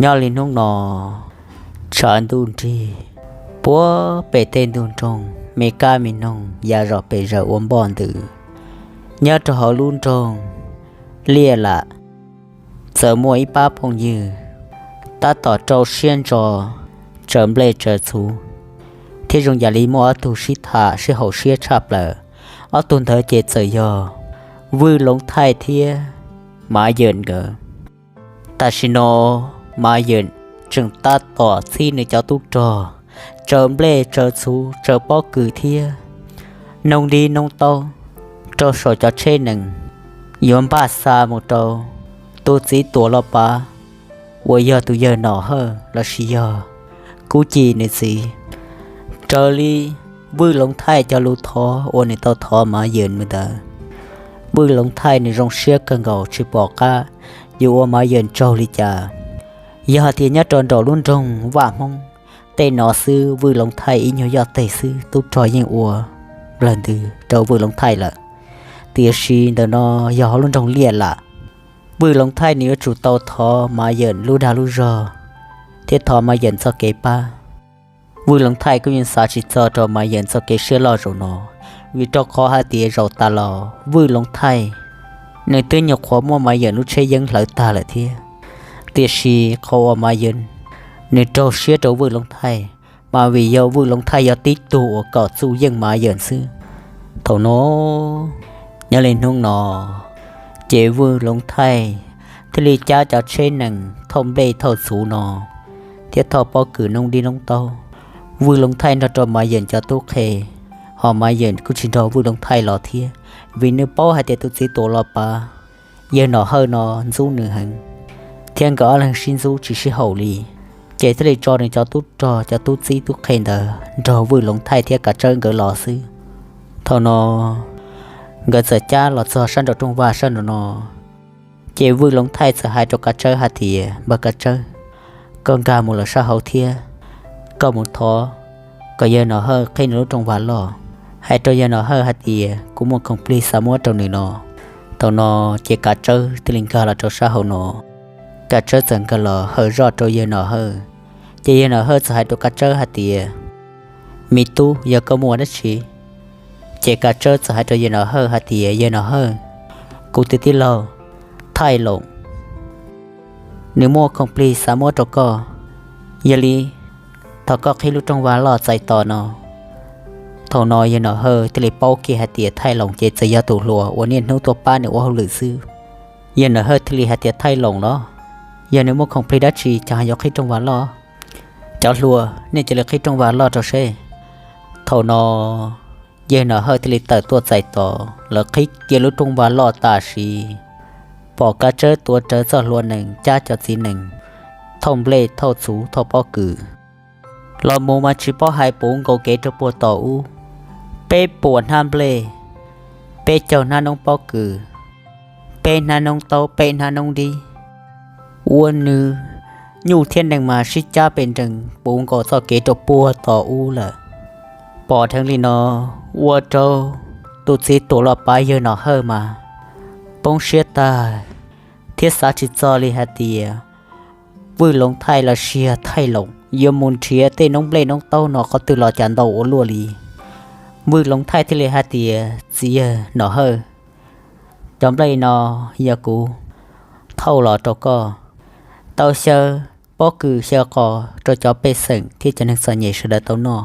Nyob li hnub no, tshav ntuj nrig, puag pem tej ntug nroog me kab me noog ya zom pes zaws ua npoj ntws. Nyob rau hauv lub nroog Liaj Lam, txawm muaj ib pab phooj ywg tab tom rau siab ntso tsaws nplej tsaws txhuv, thiab zoo yam li muaj ob tug sib tham sib haum siab tshaj plaws. Ob tug ntawd ces txawm yog Vwj Loov Thaij thiab Mav Yawm nkawd. Tam sim no Mav Yawm tseem tab tom txhib nws cov tub rog tsaws nplej tsaws txhuv tsaws pob kws thiab noob dib noob taub rau saum cov tsheb nees, yuav npaj xa mus rau tus txiv tuam los pav uas yog tus yawg Nom Hawj lossis yog Kub Ci nws txiv. Raws li Vwj Loov Thaij cov lus thov uas nws tau thov Mav Yawm mus ntawd, Vwj Loov Thaij nws zoo siab kawg nkaus tsis pom qab yuav ua Mav Yawm tsaug li cas. Yog hais tias nyob rau nraum lub nroog Vaj Hmoob tej no xwb, Vwj Loov Thaij ib nyuag yoj teg xwb tub rog yeej ua nplawg ntws rau Vwj Loov Thaij lawm. Tiam sis ntawm no yog hauv lub nroog Liaj Lam, Vwj Loov Thaij nws yuav tsum tau thov Mav Yawm lub dag lub zog thiab thov Mav Yawm txoj kev pab. Vwj Loov Thaij kuj yeej xav tsis txog rau Mav Yawm txoj kev siab loj zaum no, vim rau qhov hais tias zaum tas los Vwj Loov Thaij nws twb nyuam qhuav muab Mav Yawm lub tsheb yeeb hlawv tag lawm thiab. Tiam sis qhov uas Mav Yawm nws raug siab rau Vwj Loov Thaij, mas vim yog Vwj Loov Thaij yog tib tug uas kom txuj yeej Mav Yawm xwb. Thaum no, nyob li hnub no, ces Vwj Loov Thaij thiaj li cab cov tsheb nees thauj nplej thauj txhuv no thiab thauj pob kws noob dib noob taub. Vwj Loov Thaij nrog rau Mav Yawm cov tub qhe, ho Mav Yawm kuj tsis nrog Vwj Loov Thaij los thiab, vim nws paub hais tias tus txiv tuam los pav yawg Nom Hawj no ntxub nws heev, thiab nkawd ob leeg sib ntxub tsis sib haum li. Ces thiaj li tso nws cov tub rog cov tub txib tub qhe ntawd nrog Vwj Loov Thaij thiab Kav Tsawb nkawd los xwb. Thaum no nkawd txawm cab los txog sab nraum rooj vag sab nraum no, ces Vwj Loov Thaij txawm hais rau Kav Tsawb hais tias, Npawg Kav Tsawb, koj nkag mus lawm sab hauv thiab, koj mus thov kom yawg Nom Hawj qhib nws lub rooj vag loj, hais rau yawg Nom Hawj hais tias kuv muaj khoom plig xav muab rau nws no. Thaum no ces Kav Tsawb thiaj li nkag los rau sab hauv no. Kav Tsawb txawm nkag los hawm zoj rau yawg Nom Hawj, ces yawg Nom Hawj txawm hais rau Kav Tsawb hais tias, Me tub, yog koj muaj dab tsi? Ces Kav Tsawb txawm hais rau yawg Nom Hawj hais tias, Yawg Nom Hawj, kuv tus tij laug Thaij Loos nws muaj khoom plig xav muab rau koj, yog li thov koj qhib lub rooj vag loj txais tos no. Thaum no yawg Nom Hawj thiaj li paub kiag hais tias Thaij Loos ces txawm yog tus hluas uas niaj hnub tuaj pab nws ua hauj lwm xwb. Yawg Nom Hawj thiaj li hais tias, Thaij Loos los? Yog nws muaj khoom plig dab tsi ces ho yuav qhib rooj vag loj? Cov hluas, nej cia li qhib rooj vag loj rau seb. Thaum no yawg Nom Hawj thiaj li tawm tuaj txais tos, lawv qhib kiag lub rooj vag loj tam sim pom Kav Tsawb tuav rawv txoj hlua nees cab cov txiv nees thauj nplej thauj txhuv thauj pob kws los mus mas tsis paub hais puv nkaus kev rau puag tom ub. Peb puas hnab nplej, peb caug hnab noob pob kws, peb hnab noob taub, peb hnab noob dib, ua nws nyuj thiab nees mas sib cab pes nrees puv nkaus txoj kev rau puag tom ub lawm. Pom dheev li no, ua rau tus txiv tuam los pav yawg Nom Hawj mas poob siab tag thiab xav tsis txog li hais tias Vwj Loov Thaij los sis yog Thaij Loos yuav mus nrhiav tej noob nplej noob taub no qhov twg los cas ntau ua luaj li. Vwj Loov Thaij thiaj li hais tias, Txiv yawg Nom Hawj, cov nplej no yog kuv thauj los rau koj tau xyaw pob kws xyaw qos rau cov pej xeem thiab cov neeg txom nyem sawv daws tau noj.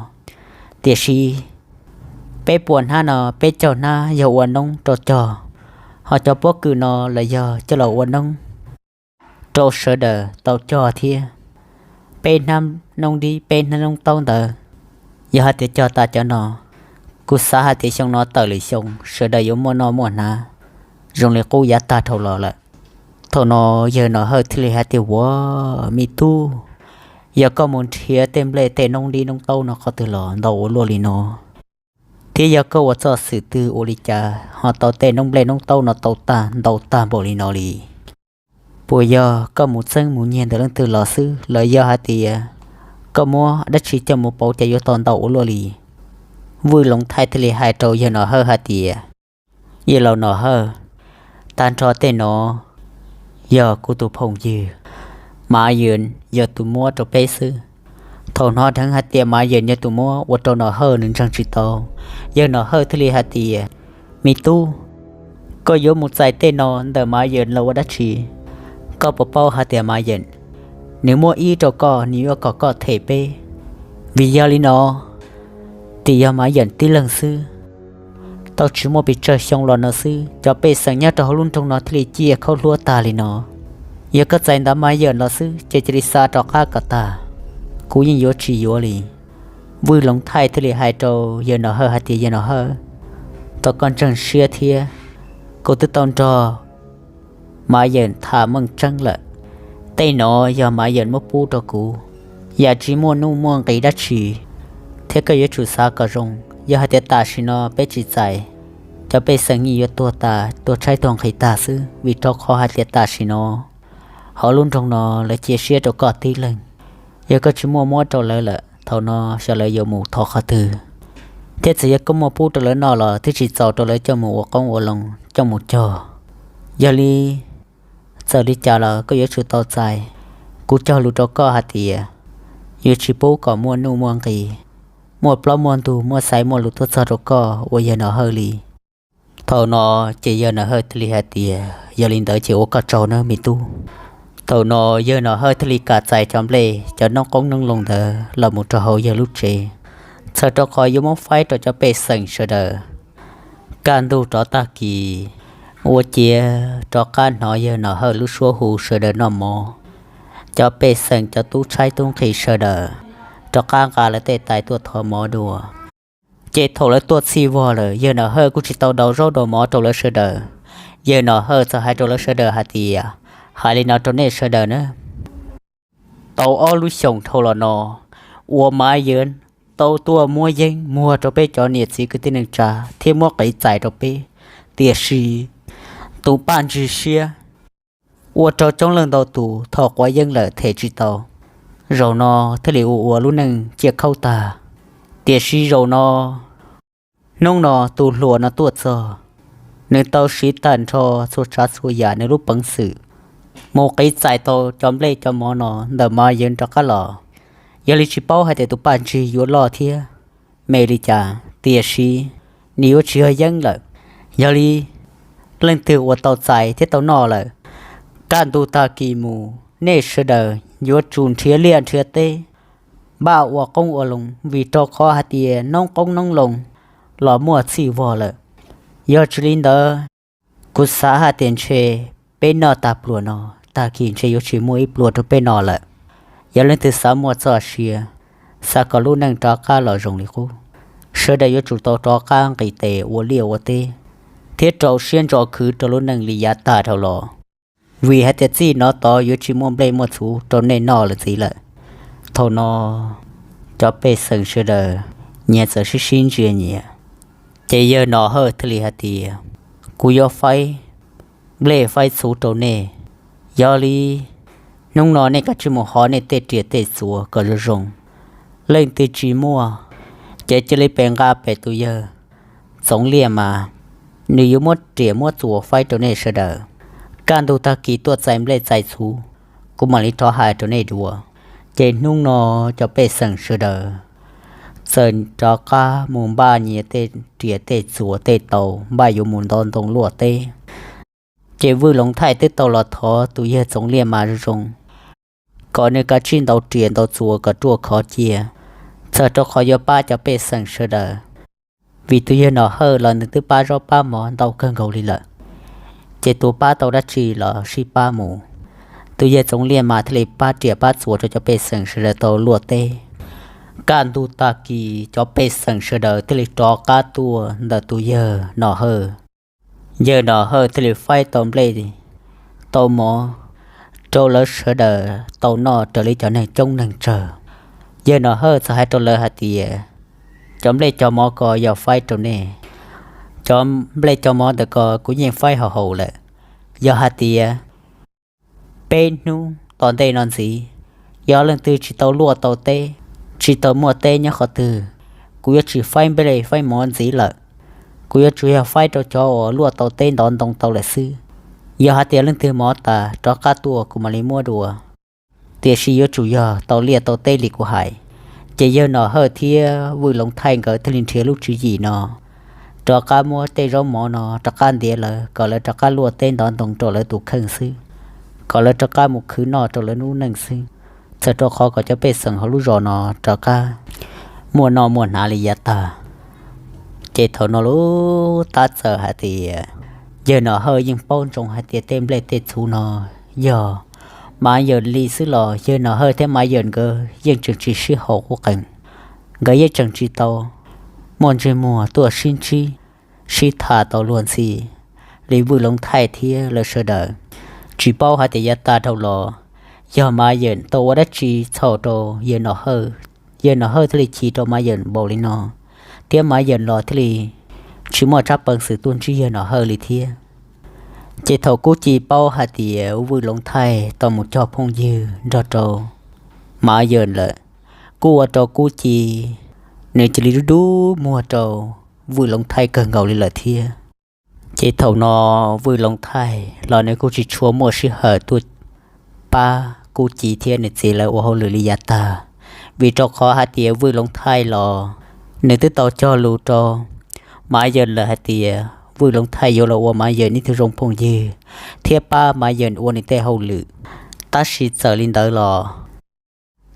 Tiam sis peb puas hnab no peb caug hnab yog ua noob rau cog, ho cov pob kws no los yog coj los ua noob rau sawv daws tau cog thiab. Peb hnab noob dib peb hnab noob taub ntawd, yog hais tias cog tas cov no, kuv xav hais tias xyoo no tawm lwm xyoo sawv daws yuav muaj noj muaj hnav zoo li qub yav tag dhau los lawm. Thaum no yawg Nom Hawj thiaj li hais tias, Ua, me tub, yog koj mus nrhiav tej nplej tej noob dib noob taub no qhov twg los ntau ua luaj li no, thiab yog koj ua txoj xwm twg ua li cas ho tau tej noob nplej noob taub no tau tag ntau tag npaum li no li? Puas yog koj mus txeeb mus nyiag ntawm leej twg los xwb los yog hais tias koj muab dab tsi coj mus pauv ces yuav tau ntau ua luaj li? Vwj Loov Thaij thiaj li hais rau yawg Nom Hawj hais tias, Yawg laus Nom Hawj, tag nrho tej no yog kuv tus phooj ywg Mav Yeem yog tus muab rau peb xwb. Thaum hnov dheev hais tias Mav Yeem yog tus muab ua rau Nom Hawj nws ntseeg tsis tau, yawg Nom Hawj thiaj li hais tias, Me tub, koj yuav mus txais tej no ntawm Mav Yeem los ua dab tsi? Koj puas paub hais tias Mav Yeem nws muaj ib rau koj, nws yuav kom koj them peb. Vim yog li no, tim yog Mav Yeem tib leeg xwb, tau tsis muaj pes tsawg xyoo los no xwb, cov pej xeem nyob rau hauv lub nroog no thiaj li ciaj khaub hlua tag li no. Yog koj txais ntawv Mav Yeem los xwb ces cia li xa rov qab kom tag, kuv yeej yuav tsis yuav li. Vwj Loov Thaij thiaj li hais rau yawg Nom Hawj hais tias, Yawg Nom Hawj, thov koj ntseeg siab thiab, kuv twb tau nrog Mav Yeem tham meej tseeb lawm. Tej no yog Mav Yeem muab pub rau kuv, yam tsis muaj nuj muaj nqis dab tsi, thiab koj yuav tsum xav kom zoo. Yog hais tias tam sim no peb tsis txais, cov pej xeem yeej yuav tuag tas, tuag tshaib tuag nqhis tag xwb, vim rau qhov hais tias tam sim no hauv lub nroog no lawv cia siab rau koj tib leeg. Yog koj tsis muaj muab rau lawv lawm, thaum no xyov lawv yuav mus thov qhov twg. Thiab txawm yog koj muaj pub rau lawv noj los twb tsis txaus rau lawv coj mus ua qoob ua loo, coj mus cog. Yog li, txawm li cas los koj yuav tsum tau txais. Kuv cog lus rau koj hais tias yuav tsis pub kom muaj nuj muaj nqis, muaj plaub muaj ntug, muaj xaiv muaj lus tuaj txog rau koj uas yawg Nom Hawj li. Thaum no ces yawg Nom Hawj thiaj li hais tias, Yog li ntawd ces ua koj tsaug nawb me tub. Thaum no yawg Nom Hawj thiaj li kam txais cov nplej cov noob qoob noob loo ntawd los mus rau hauv yawg lub tsev, txhawm rau qhov yuav muab faib rau cov pej xeem sawv daws. Kaj ntug rov tag kis, ua ciav rov qab hnov yawg Nom Hawj lub suab hu sawv daws noj mov. Cov pej xeem cov tub tshaib tub nqhis sawv daws rov qab nqa lawv tej tais tuaj thov mov dua. Ces thaum lawv tuaj txhij vog lawm, yawg Nom Hawj kuj tsis tau daus zaub daus mov rau lawv sawv daws. Yawg Nom Hawj txawm hais rau lawv sawv daws hais tias, Hais li no rau nej sawv daws na, tau ob lub xyoos dhau los no uas Mav Yeem tau tuaj muab yeeb muag rau peb cov niam txiv kwv tij neej tsa thiab muab qiv txais rau peb, tiam sis tus paj ntsig siab ua rau coob leej ntau tus thaum quav yeeb lawm them tsis tau, zaum no thiaj li ua ua lub neej ciaj khaub tag. Tiam sis zaum no, hnub no tus hluas no tuaj txog, nws tau siv tag nrho txhua tsav txhua yam nws lub peev xwm mus qiv txais tau cov nplej cov mov no ntawm Mav Yeem rov qab los. Yog li tsis paub hais tias tus paj ntsig yuav loj thiab me li cas, tiam sis nws yuav tsis yog yeeb lawm. Yog li, leej twg uas tau txais thiab tau noj lawm, kaj ntug tag kis mus nej sawv daws yuav tsum nrhiav liaj nrhiav teb, npaj ua qoob ua loo, vim rau qhov hais tias noob qoob noob loo los muaj txhij vog lawm. Yog tsis li ntawd, kuv xav hais tias ntshe peb noj tag pluas no, tag kis ntshe yuav tsis muaj ib pluas rau peb noj lawm. Yog leej twg xav muaj txoj sia, xav kom lub neej rov qab los zoo li qub, sawv daws yuav tsum tau rov qab nqis tes ua liaj ua teb thiab rau siab ntso khwv rau lub neej li yav tag dhau los, vim hais tias txij no tod yuav tsis muaj nplej muaj txhuv rau nej noj lawm ntxiv lawm. Thaum no, cov pej xeem sawv daws nyias txawm sib sib ntsia nyias, ces yawg Nom Hawj thiaj li hais tias, Kuv yuav faib nplej faib txhuv rau nej. Yog li, hnub no nej kav tsij mus hov nej tej riam tej txuas kom zoo zoo. Leej twg tsis muaj, ces cia li pes nqa pem tus yawg Txoov Liaj mas, nws yuav muab riam muab txuas faib rau nej sawv daws. Kaj ntug tag kis tuaj txais nplej txais txhuv, kuv mam li rov hais rau nej dua. Ces hnub no, cov pej xeem sawv daws txawm rov qab mus npaj nyias tej riam tej txuas tej taus, npaj yuav mus ntov ntoo luaj teb. Ces Vwj Loov Thaij twb tau los thov tus yawg Txoov Liaj mas zoo zoo, kom nws kav tsij ntaus riam ntaus txuas kom ruaj khov cia, txawm rau qhov yuav pab cov pej xeem sawv daws. Vim tus yawg Nom Hawj los nws twb pab zaub pab mov ntau kawg nkaus li lawm, ces tus pab tau dab tsi los sib pab mus. Tus yawg Txoov Liaj mas thiaj li pab riam pab txuas rau cov pej xeem sawv daws tau luaj teb. Kaj ntug tag kis cov pej xeem sawv daws thiaj li rov qab tuaj ntawm tus yawg Nom Hawj. Yawg Nom Hawj thiaj li faib tau nplej tau mov rau lawv sawv daws tau noj raws li cov neeg coob neeg tsawg. Yawg Nom Hawj txawm hais rau lawv hais tias, Cov nplej cov mov ko yog faib rau nej. Cov nplej cov mov ntawm ko kuv yeej faib haus haus lawm. Yog hais tias peb hnub tom ntej no ntxiv, yog leej twg tsis tau luaj tau teb, tsis tau muaj teb nyob qhov twg, kuv yuav tsis faib nplej faib mov ntxiv lawm. Kuv yuav tsuas yog faib rau cov uas luaj tau teb ntov ntoo tau lawm xwb. Yog hais tias leej twg mov tas rov qab tuaj kuv mam li muab dua. tiam sis yuav tsum yog tau liaj tau teb li kuv hais. Ces yawg Nom Hawj thiab Vwj Loov Thaij nkawd thiaj li nrhiav lub tswv yim no rov qab muab tej zaub mov no rov qab ntiav lawv kom lawv rov qab luaj teb ntov ntoo rau lawv tus kheej xwb, kom lawv rov qab mus khwv noj rau lawv lub neej xwb, txawm rau qhov kom cov pej xeem hauv lub zos no rov qab muaj noj muaj hnav li yav tag. Ces thaum no lub tab txawm hais tias yawg Nom Hawj yeej paub ntsoov hais tias tej nplej tej txhuv no yog Mav Yawm li xwb los yawg Nom Hawj thiab Mav Yawm nkawd yeej tseem tsis sib haum qub qees, nkawd yeej tseem tsis tau muaj ntsej muag tuaj sib ntsib sib tham tau luag ntxhi li Vwj Loov Thaij thiab lawv sawv daws. Tsis paub hais tias yav tag dhau los yog Mav Yawm tau ua dab tsi txhaum rau yawg Nom Hawj, yawg Nom Hawj thiaj li chim rau Mav Yawm npaum li no, thiab Mav Yawm los thiaj li tsis muaj tsab peev xwm tuaj ntsib yawg Nom Hawj li thiab. Ces thaum Kub Ci paub hais tias Vwj Loov Thaij tau mus cog phooj ywg nrog rau Mav Yawm lawm, kuj ua rau Kub Ci nws cia li dub dub muag rau Vwj Loov Thaij kawg nkaus li lawm thiab. Ces thaum no Vwj Loov Thaij los nws kuj tsis tshua muaj sij hawm tuaj pab Kub Ci thiab nws txiv lawv ua hauj lwm li yav tag, vim rau qhov hais tias Vwj Loov Thaij los nws twb tau cog lus rau Mav Yawm lawm hais tias Vwj Loov Thaij yuav los ua Mav Yawm ib tug zoo phooj ywg thiab pab Mav Yawm ua nws tej hauj lwm. Tab sis txawm li ntawd los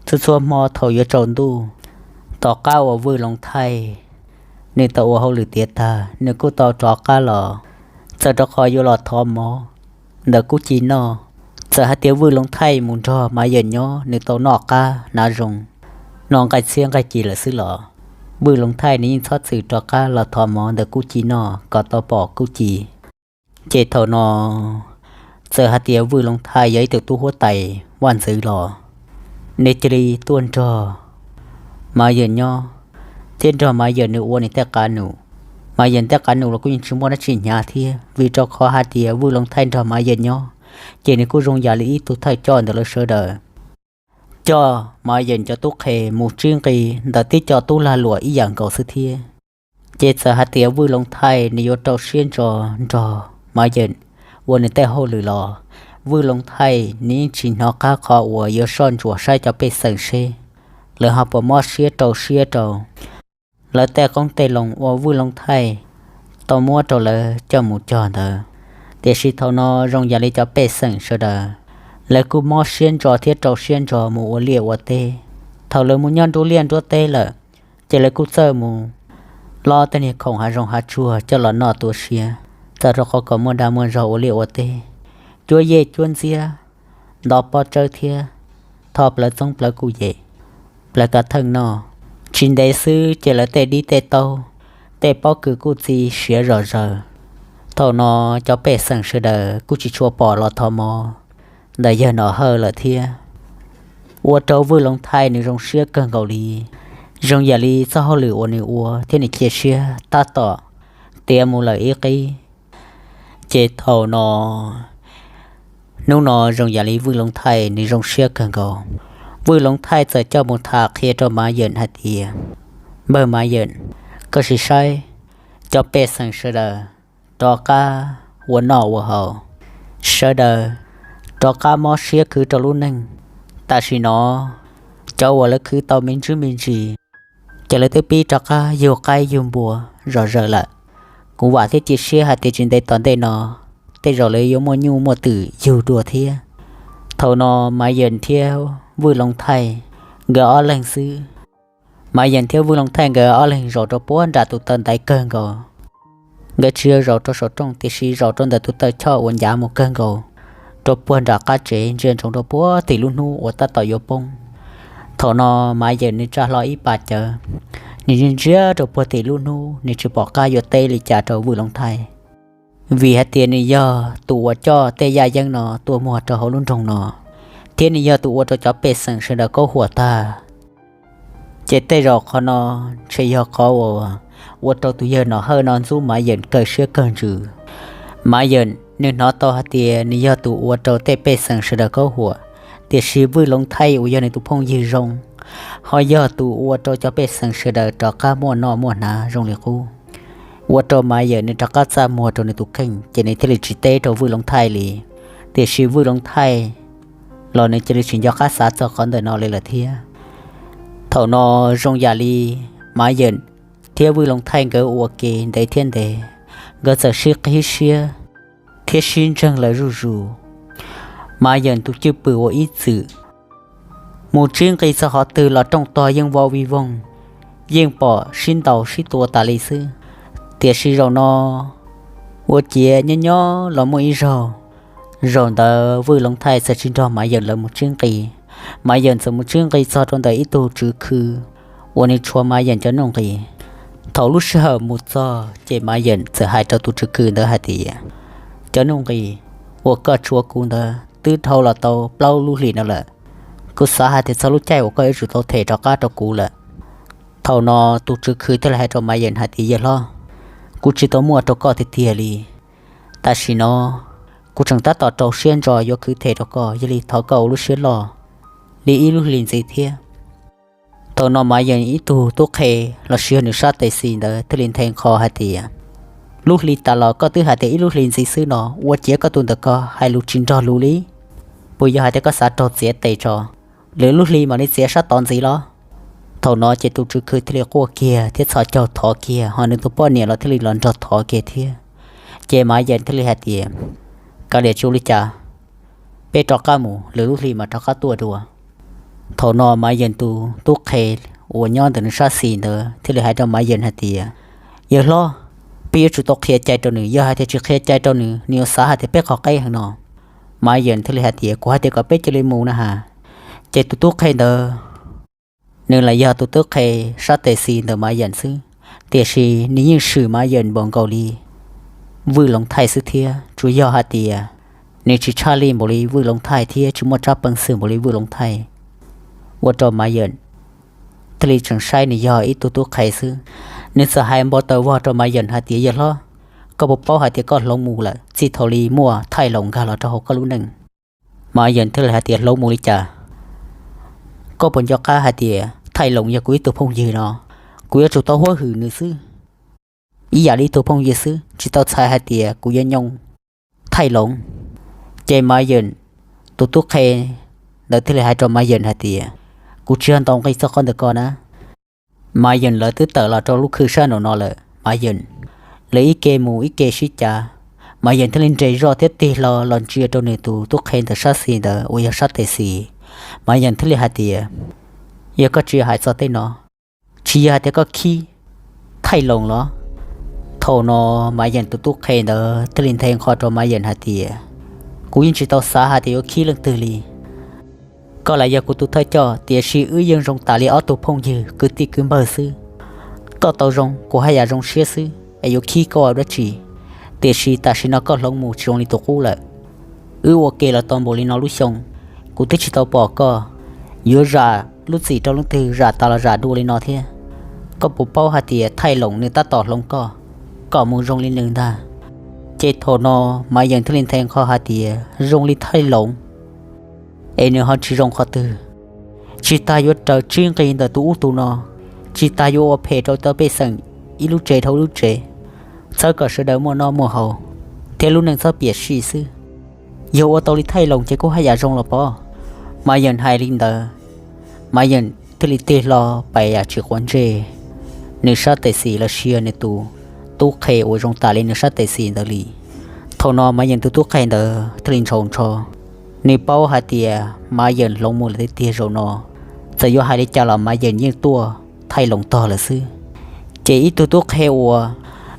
txhua txhua hmo thaum yuav tsaus ntuj, tom qab uas Vwj Loov Thaij nws tau ua hauj lwm tiav tag, nws kuj tau rov qab los, txawm rau qhov yuav los thov mov ntawm Kub Ci noj. Txawm hais tias Vwj Loov Thaij mus nrog Mav Yawm nyob nws tau noj qab hnav zoo, noj nqaij txhiab nqaij ci lawm xwb los Vwj Loov Thaij nws yeej txhob txwm rov qab los thov mov ntawm Kub Ci noj kom tau pom Kub Ci. Ces thaum no txawm hais tias Vwj Loov Thaij yog ib tug tub huab tais vaj ntxwv los nws cia li tuaj nrog Mav Yawm nyob thiab nrog Mav Yawm nws ua nws tej qav num. Mav Yawm tej qav num los kuj yeej tsis muaj dab tsi hnyav thiab, vim rau qhov hais tias Vwj Loov Thaij nrog Mav Yawm nyob ces nws kuj zoo yam li ib tug thawj coj ntawm lawv sawv daws, coj Mav Yawm cov tub qhe mus tsib nqi ntawm tib co tub lag luam ib yam nkaus xwb thiab. Ces txawm hais tias Vwj Loov Thaij nws yuav rau siab ntso nrog Mav Yawm ua nws tej hauj lwm los Vwj Loov Thaij nws yeej tsis hnov qab qhov uas yuav soj ntsuam saib cov pej xeem seb lawv ho puas mob siab rau siab rau lawv tej qoob tej loo uas Vwj Loov Thaij tau muab rau lawv coj mus cog ntawd. Tiam sis thaum no zoo yam li cov pej xeem sawv daws, lawv kuj mob siab ntso thiab rau siab ntso mus ua liaj ua teb. Thaum lawv mus nyob nruab liaj nruab teb lawm, ces lawv kuj txawj mus lob tej niag khoom hav zoov hav tsuag coj los noj tu siab, txawm rau qhov kom muaj dag muaj zog ua liaj ua teb, cuab yej cuab ntxiab, ntov pob tsawb thiab tho plawv txoob plawv kuj yem, plawv kav theej noj. Tsis ntev xwb ces lawv tej dib tej taub, tej pob kws kuj txi siav zom zaws. Thaum no cov pej xeem sawv daws kuj tsis tshua pom los thov mov ntawm yawg Nom Hawj lawm thiab, ua rau Vwj Loov Thaij nws zoo siab kawg nkaus li. Zoo yam li txoj hauj lwm uas nws ua thiab nws cia siab tab tom tiav mus lawm ib qib. Ces thaum no, hnub no zoo yam li Vwj Loov Thaij nws zoo siab kawg nkaus. Vwj Loov Thaij txawm coj mus tham qhia rau Mav Yawm hais tias, Npawg Mav Yawm, koj sim saib, cov pej xeem sawv daws rov qab ua noj ua haus, sawv daws rov qab mob siab khwv rau lub neej. Tam sim no cov uas lawv khwv tau me ntsis me ntsis, ces lawv twb pib rov qab yug qaib yug npua zom zaws lawm. Kuv vam thiab cia siab hais tias tsis ntev tom ntej no, tej zaum lawv yuav muaj nyuj muaj twm yug dua thiab. Thaum no Mav Yawm thiab Vwj Loov Thaij nkawd ob leeg xwb. Mav Yawm thiab Vwj Loov Thaij nkawd ob leeg zaum rau puag nram tus taw ntaiv kawg nkaus. Nkawd tsis yog zaum rau saum rooj, tiam sis zaum rau ntawm tus taw choj uas ncav mus kawg nkaus rau puag nram qab tsev, ntsia ntsoov rau puag tim lub hnub uas tab tom yuav poob. Thaum no Mav Yawm nws tsa hlo ib pas cawv, nws ntsia ntsia rau puag tim lub hnub, nws tsis pom qab yuav teb li cas rau Vwj Loov Thaij, vim hais tias nws yog tus uas coj tej yaj yeeb no tuaj muag rau hauv lub nroog no, thiab nws yog tus ua rau cov pej xeem sawv daws kaub huam tag. Ces tej zaum qhov no ntshe yog qhov uas ua rau tus yawg Nom Hawj no ntxub Mav Yawm kawg siab kawg ntsws. Mav Yawm nws hnov tau hais tias nws yog tus ua rau tej pej xeem sawv daws kaub huam, tiam sis Vwj Loov Thaij uas yog nws tus phooj ywg zoo, ho yog tus ua rau cov pej xeem sawv daws rov qab muaj noj muaj hnav zoo li qub, ua rau Mav Yawm nws rov qab txaj muag rau nws tus kheej, ces nws thiaj li tsis teb rau Vwj Loov Thaij li. Tiam sis Vwj Loov Thaij los nws cia li tsis nco qab xav txog qhov ntawm no li lawm thiab. Thaum no zoo yam li Mav Yeem thiab Vwj Loov Thaij nkawd ua ke ntev thiab ntev, nkawd txawm sib qhib siab thiab sib ntseeg lawv zuj zus. Mav Yeem tus cwj pwm uas ib txwm mus tsib nqi txog qhov twg los rooj tog yeej vau vij voog, yeej pom sib ntaus sib tua tas li xwb. Tiam sis zaum no ua ciav nyob nyob los muaj ib zaug, zaum ntawd Vwj Loov Thaij txawm tsis nrog Mav Yeem lawv mus tsib nqi. Mav Yeem txawm mus tsib nqi txog rau ntawm ib tug tswv khw uas nws tshuav Mav Yeem cov nuj nqis. Thaum lub sij hawm mus txog ces Mav Yeem txawm hais rau tus tswv khw ntawd hais tias, cov nuj nqis uas koj tshuav kuv ntawd twb dhau los tau plaub lub hlis no lawm. Kuv xav hais tias txog lub caij uas koj yuav tsum tau them rov qab rau kuv lawm. Thaum no tus tswv khw thiaj li hais rau Mav Yeem hais tias, yawg hlob, kuv tsis tau muaj rau koj tiag tiag li. Tam sim no kuv tseem tab tom rau siab ntso yuav khwv them rau koj, yog li thov koj ua lub siab loj li ib lub hlis ntxiv thiab. Thaum no Mav Yeem ib tug tub qhe los sis yog nws sab tes xis ntawd thiaj li nthe nqho hais tias, lub hli tas los koj twb hais tias ib lub hlis ntxiv xwb no, ua ciav koj tus ntawm ko hais lus tsis nrog lus li. Puas yog hais tias koj xav raug txiav tes tso, lwm lub hli mam li txiav sab tod ntxiv los? Thaum no ces tus tswv khw thiaj li quaj kiag thiab txhos caug thov kiag, ho nws tus poj niam los thiaj li los nrog thov kiag thiab. Ces Mav Yeem thiaj li hais tias, kav liam, tsis ua li cas, peb rov qab mus, lwm lub hli mas rov qab tuaj dua. Thaum no Mav Yeem tus tub qhe uas nyob ntawm nws sab xis ntawd thiaj li hais rau Mav Yeem hais tias, yawg hlob, peb yuav tsum tau qhia cai rau nws, yog hais tias tsis qhia cai rau nws, nws yuav xav hais tias peb qhov qeb heev no. Mav Yeem thiaj li hais tias, kuv hais tias kom peb cia li mus na has. Ces tus tub qhe ntawd, nws los yog tus tub qhe sab tes xis ntawm Mav Yeem xwb, tiam sis nws yeej swm Mav Yeem npaum nkaus li Vwj Loov Thaij xwb thiab, tsuas yog hais tias nws tsis tshaj lij npaum li Vwj Loov Thaij thiab tsis muaj tsab peev xwm npaum li Vwj Loov Thaij, ua rau Mav Yeem thiaj li tseem saib nws yog ib tug tub qhe xwb. Nws txawm hais npau taws vog rau Mav Yeem hais tias, yawg hlob, koj puas paub hais tias koj hloov mus lawm txij thaum li muaj Thaij Loos nkag los rau hauv koj lub neej? Mav Yeem thiaj li hais tias, hloov mus li cas? Koj puas nco qab hais tias Thaij Loos yog kuv ib tug phooj ywg no? Kuv yuav tsum tau huab hwm nws xwb, ib yam li ib tug phooj ywg xwb, tsis tau txhais hais tias kuv yuav nyoo Thaij Loos. Ces Mav Yeem tus tub qhe ntawd thiaj li hais rau Mav Yeem hais tias, kuv tsis yog ntaus nqi txog qhov ntawm ko na. Mav Yeem lawv twb tawm los rau lub khw sab nraum no lawm. Mav Yeem lawv ib ke mus ib ke sib cav. Mav Yeem thiaj li nres zoj thiab tig hlo los ntsia rau nws tus tub qhe ntawm sab xis ntawd uas yog sab tes xis. Mav Yeem thiaj li hais tias, yog koj tsis hais txog tej no, tsis yog hais tias koj khib Thaij Loos los? Thaum no Mav Yeem tus tub qhe ntawd thiaj li nthe nqho rau Mav Yeem hais tias, kuv yeej tsis tau xav hais tias yuav khib leej twg li. Koj lam yog kuv tus thawj coj, tiam sis wb yeej zoo tas li ob tug phooj ywg kwv tij kwv npawg xwb. Koj tau zoo, kuv haj yam zoo siab xwb, es yuav khib koj ua dab tsi? Tiam sis tam sim no koj hloov mus tsis zoo li tus qub lawm. Wb ua ke los tau npaum li no lub xyoo, kuv twb tsis tau pom koj yuav zam lub txim rau leej twg zam tas los zam dua li no thiab. Koj puas paub hais tias Thaij Loos nws tab tom hloov koj kom mus zoo li nws ntag? Ces thaum no Mav Yeem thiaj li nthe nqho hais tias, zoo li Thaij Loos es nws ho tsis zoo qhov twg? Tsis tas yuav raws tsib nqi ntawm tus ub tus no, tsis tas yuav ua phem rau tau pej xeem ib lub tsev dhau ib lub tsev, txhawb kom sawv daws muaj noj muaj haus, thiab lub neej txhob piam sij xwb. Yog ua tau li Thaij Loos ces kuj haj yam zoo los pob. Mav Yeem hais li ntawd, Mav Yeem thiaj li tig hlo pais yam tsis quav ntsej nws sab tes xis los sis nws tus tub qhe uas zoo tas li nws sab tes xis ntawd li. Thaum no Mav Yeem tus tub qhe ntawd thiaj li ntshaus ntsho. Nws paub hais tias Mav Yeem hloov mus lawm tiag tiag zaum no, txawm yuav hais li cas los Mav Yeem yeej tuaj Thaij Loos tog lawm xwb. Ces ib tug tub qhe uas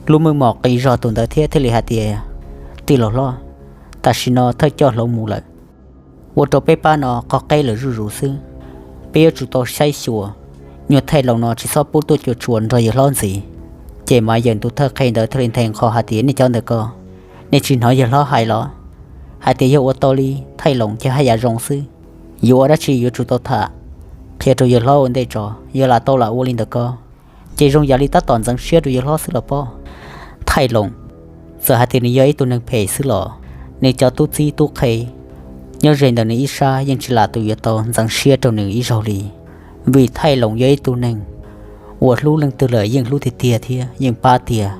lub meej mom qis zog tus ntawd thiab thiaj li hais tias, tij laug hlob, tam sim no thawj coj hloov mus lawm, ua rau peb pab no qhov qeb lawm zuj zus xwb. Peb yuav tsum tau saib xyuas, nyuag Thaij Loos no tsis txhob pub tuaj cuam tshuam nrog yawg hlob ntxiv. Ces Mav Yeem tus thawj qhe ntawd thiaj li nthe nqho hais tias, nej cov ntawm ko, nej tsis hnov yawg hlob hais los? Hais tias yog ua tau li Thaij Loos ces haj yam zoo xwb. Yuav ua dab tsi yuav tsum tau tham qhia rau yawg hlob ua ntej tso, yog lam tau lam ua li ntawd ko, ces zoo yam li tab tom ntxeev siab rau yawg hlob xwb los pob. Thaij Loos, txawm hais tias nws yog ib tug neeg phem xwb los nws cov tub txib tub qhe nyob ze ntawm nws ib sab yeej tsis lam tus yuav tau ntxeev siab rau nws ib zaug li, vim Thaij Loos yog ib tug neeg uas hlub leej twg lawm yeej hlub tiag tiag thiab yeej pab tiag.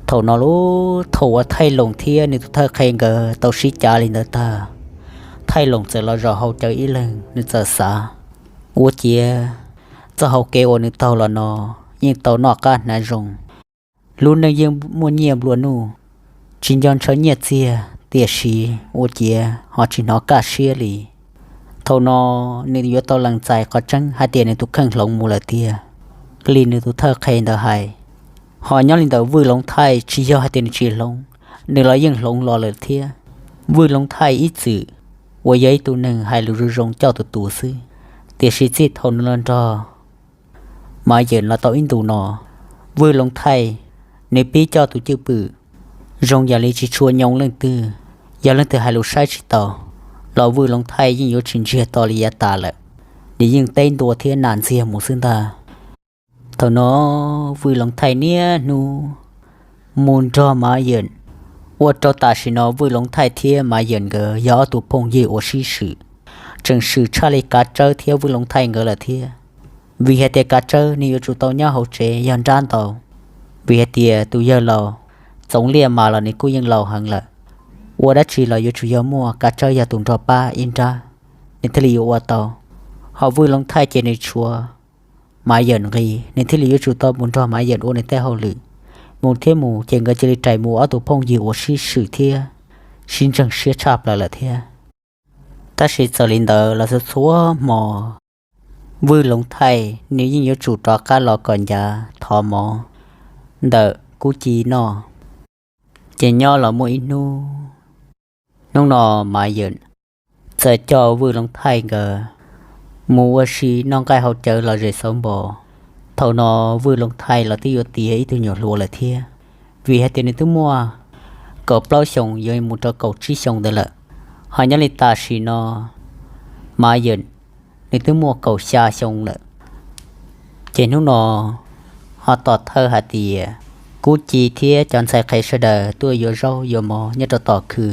Thaum no lub thaum uas Thaij Loos thiab nws tus thawj qhe nkawd tau sib cav li ntawd tag, Thaij Loos txawm los zaum hauv cawv ib leeg, nws txawm xav, ua ciav txoj hauv kev uas nws taug los no yeej tau noj qab hnav zoo, lub neej yeej muaj nyiaj nplua nuj, tsis nco ntshaw nyiaj txiag, tiam sis ua ciav ho tsis hnov kaj siab li. Thaum no nws yuav tau lees txais qhov tseeb hais tias nws tus kheej hloov mus lawm tiag li nws tus thawj qhe ntawd hais. Ho nyob li ntawm Vwj Loov Thaij tsis yog hais tias nws tsis hloov, nws los yeej hloov los lawm thiab. Vwj Loov Thaij ib txwm uas yog ib tug neeg hais lus zoo zoo coj tus tus xwb, tiam sis txij thaum nws los nrog Mav Yawm los tau ib ntus no, Vwj Loov Thaij nws pib coj tus cwj pwm zoo yam li tsis tshua nyoo leej twg. Yog leej twg hais lus saib tsis taus los Vwj Loov Thaij yeej yuav tsis ntsiag to li yav tas lawm, nws yeej teb ntua thiab nas ntxiag mus xwb ntag. Thaum no Vwj Loov Thaij niaj hnub mus nrog Mav Yawm, ua rau tam sim no Vwj Loov Thaij thiab Mav Yawm nkawd yog ob tug phooj ywg uas sib swm, tseem swm tshaj li Kav Tsawb thiab Vwj Loov Thaij nkawd lawm thiab. Vim hais tias Kav Tsawb nws yuav tsum tau nyob hauv tsev yog nrab ntau, vim hais tias tus yawg laus Txoov Liaj mas los nws kuj yeej laus heev lawm, ua dab tsi los yuav tsum yog muaj Kav Tsawb yog tus nrog pab ib nrab, nws thiaj li yuav ua tau. Ho Vwj Loov Thaij ces nws tshuav Mav Yawm nqi, nws thiaj li yuav tsum tau mus nrog Mav Yawm ua nws tej hauj lwm. Mus thiab mus ces nkawd cia li rais mus ob tug phooj ywg uas sib swm thiab sib ntseeg siab tshaj plaws lawm thiab. Tab sis txawm li ntawd los txhua txhua hmo Vwj Loov Thaij nws yeej yuav tsum rov qab los kom ncav thov mov ntawm Kub Ci noj. Ces nyob los muaj ib hnub, hnub no Mav Yawm txawm coj Vwj Loov Thaij nkawd mus ua si noj nqaij haus cawv los zem xauv npo. Thaum no Vwj Loov Thaij los twb yuav tiav ib tug nyuam hluas lawm thiab, vim hais tias nws twb muaj kaum plaub xyoos yuav mus rau kaum tsib xyoos ntawd lawm. Ho nyob li tam sim no Mav Yawm nws twb muaj kaum xya xyoo lawm. Ces hnub no ho tom thawj hais tias Kub Ci thiab cov ntxhais qhev sawv daws tuaj yuav zaub yuav mov nyob rau tom khw.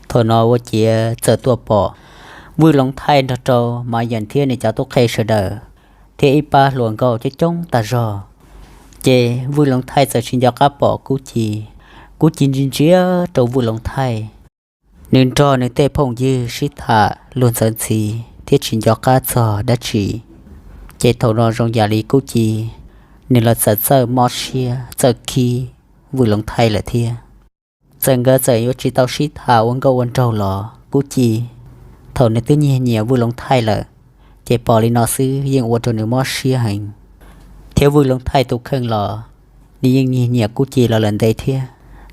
Thaum no ua ciav txawm tuaj pom Vwj Loov Thaij nrog rau Mav Yawm thiab nws cov tub qhe sawv daws thiab ib pab hluas nkauj coob coob tag zog. Ces Vwj Loov Thaij txawm tsis nco qab pom Kub Ci. Kub Ci ntsia ntsia rau Vwj Loov Thaij, nws nrog nws tej phooj ywg sib tham luag ntxhi ntxhi thiab tsis nco qab txog dab tsi. Ces thaum no zoo yam li Kub Ci nws los txawm txawj mob siab txawj khib Vwj Loov Thaij lawm thiab. Txawm nkawd txawm yuav tsis tau sib tham ua nkauj ua nraug los Kub Ci thaum nws twb nyiag nyiam Vwj Loov Thaij lawm, ces pom li no xwb yeej ua rau nws mob siab heev. Thiab Vwj Loov Thaij tus kheej los nws yeej nyiag nyiam Kub Ci los lawm ntev thiab.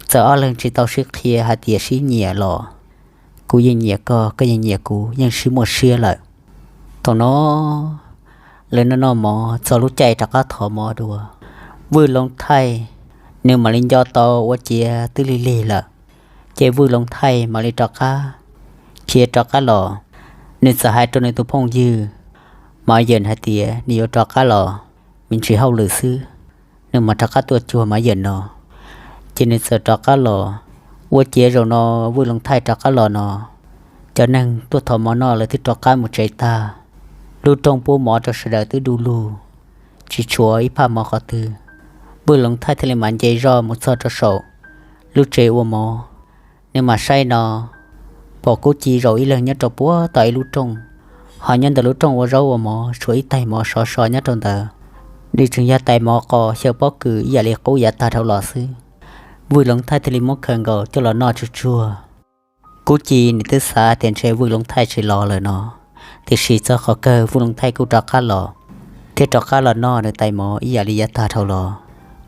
Txawm ob leeg tsis tau sib qhia hais tias sib nyiam los kuv yeej nyiam koj, koj yeej nyiam kuv, yeej sib muaj siab lawm. Thaum no lawv noj noj mov txog lub caij rov qab thov mov dua, Vwj Loov Thaij nws mam li nco tau ua ciav twb lig lig lawm. Ces Vwj Loov Thaij mam li rov qab khiav rov qab los. Nws txawm hais rau nws tus phooj ywg Mav Yawm hais tias nws yuav rov qab los me ntsis hauj lwm xwb, nws mam rov qab tuaj cuag Mav Yawm no. Ces nws txawm rov qab los. Ua ciav zaum no Vwj Loov Thaij rov qab los no, cov neeg tuaj thov mov noj lawv twb rov qab mus tsev tag. Lub rooj pub mov rau sawv daws twb du lug, tsis tshuav ib phaj mov qhov twg. Vwj Loov Thaij thiaj li mam nce zog mus txog rau saum lub tsev ua mov. Nws mam saib no, pom Kub Ci zaum ib leeg nyob rau puag tom ib lub rooj, ho nyob ntawm lub rooj ua zaub ua mov tshuav ib taig mov sov so nyob rau ntawd. Nws tseem yog tais mov qos xyaw pob kws ib yam li qub yav tag dhau los xwb. Vwj Loov Thaij thiaj li muab khaws nkaus coj los noj tsuag tsuag. Kub Ci nws twb xav tias ntshe Vwj Loov Thaij tsis los lawm no, tiam sis txog qhov kawg Vwj Loov Thaij kuj rov qab los, thiab rov qab los noj nws tais mov ib yam li yav tag dhau los.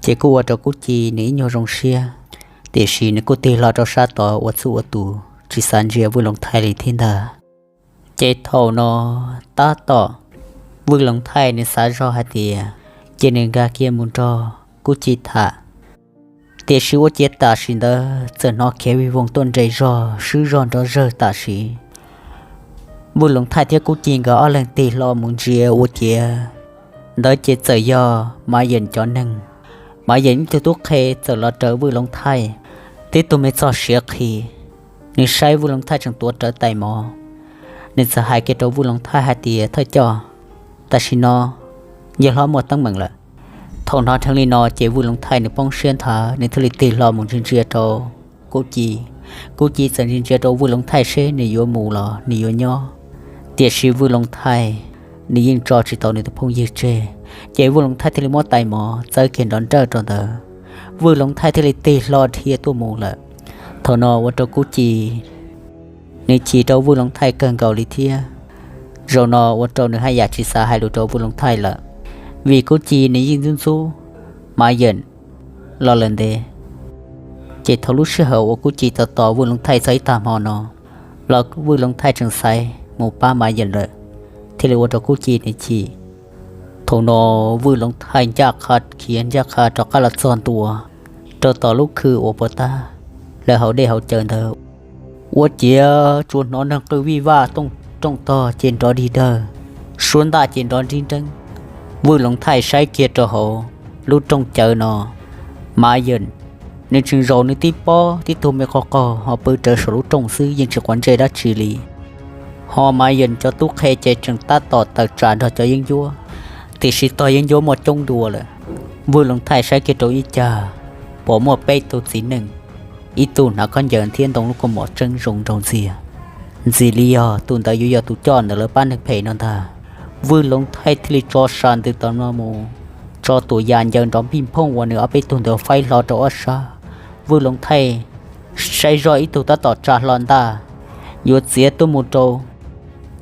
Ces kuj ua rau Kub Ci nws ib nyuag zoo siab, tiam sis nws kuj tig hlo rau sab tod ua txuj ua tus tsis xav ntsia Vwj Loov Thaij li thiab ntag. Ces thaum no tab tom Vwj Loov Thaij nws xav zog hais tias ces nws nkag kiag mus nrog Kub Ci tham. Tiam sis ua ciav tam sim ntawd txawm hnov khiav vij voog tuaj nres zog swb zog nrov zawg tam sim. Vwj Loov Thaij thiab Kub Ci nkawd ob leeg tig hlo mus ntsia ua ciav ntawd ces txawm yog Mav Yeem cov neeg. Mav Yeem ib tug tub qhe txawm los raws Vwj Loov Thaij, tib tug me txog siav qhi. Nws saib Vwj Loov Thaij tseem tuav rawv tais mov, nws txawm hais kiag rau Vwj Loov Thaij hais tias, Thawj coj, tam sim no yawg hlob muaj teeb meem lawm. Thaum hnov dheev li no ces Vwj Loov Thaij nws poob siab nthav, nws thiaj li tig hlo mus ntsia ntsia rau Kub Ci. Kub Ci txawm ntsia ntsia rau Vwj Loov Thaij seb nws yuav mus los nws yuav nyob, tiam sis Vwj Loov Thaij nws yeej tso tsis tau nws tus phooj ywg tseg. Ces Vwj Loov Thaij thiaj li muab tais mov txawb kiag nrov nrawj rau ntawd, Vwj Loov Thaij thiaj li tig hlo dhia tuaj mus lawm. Thaum no ua rau Kub Ci nws chim rau Vwj Loov Thaij kawg nkaus li thiab. Zaum no ua rau nws haj yam tsis xav hais lus rau Vwj Loov Thaij lawm, vim Kub Ci nws yeej ntxub ntxub Mav Yeem los lawm ntev. Ces thaum lub sij hawm uas Kub Ci tos tos Vwj Loov Thaij txog ib tag hmo no los Vwj Loov Thaij tseem xaiv mus pab Mav Yeem lawm, thiaj li ua rau Kub Ci nws chim. Thaum no Vwj Loov Thaij ncaj qha khiav ncaj qha rov qab los txog ntua rau tom lub khw uas puas tab lawv hauv dej hauv cawv ntawd. Ua ciav tsuas hnov neeg qw vij vaj, rooj tog ces nrov dig dawg, suab ntaj ces nrov nrib nreeb. Vwj Loov Thaij saib kiag rau hauv lub rooj cawv no, Mav Yeem nws tseem zaum nws tib pob tib tug me qaug qaug ho pw rawv saum lub rooj xwb yeej tsis quav ntsej dab tsi li. Ho Mav Yeem cov tub qhe ces tseem tab tom tawm tsam nrog cov yeeb ncuab, tiam sis tog yeeb ncuab muaj coob dua lawm. Vwj Loov Thaij saib kiag rau ib cag, pom muaj peb tug txiv neej, ib tug hnav khaub ncaws thiab ntoo lub kaus mom tseeb zoo nraug ntxiag. Ntxim li yog tus ntawd yuav yog tus coj ntawm lawv pab neeg phem no ntag. Vwj Loov Thaij thiaj li tso sam ntws tom no mus, tso tus yam ncaws nrov npij nphooj uas nws ob peb tug ntawd faib hlo rau ob sab. Vwj Loov Thaij saib zoj ib tug tab tom tsa hlo ntaj yuav txiav tuaj mus rau,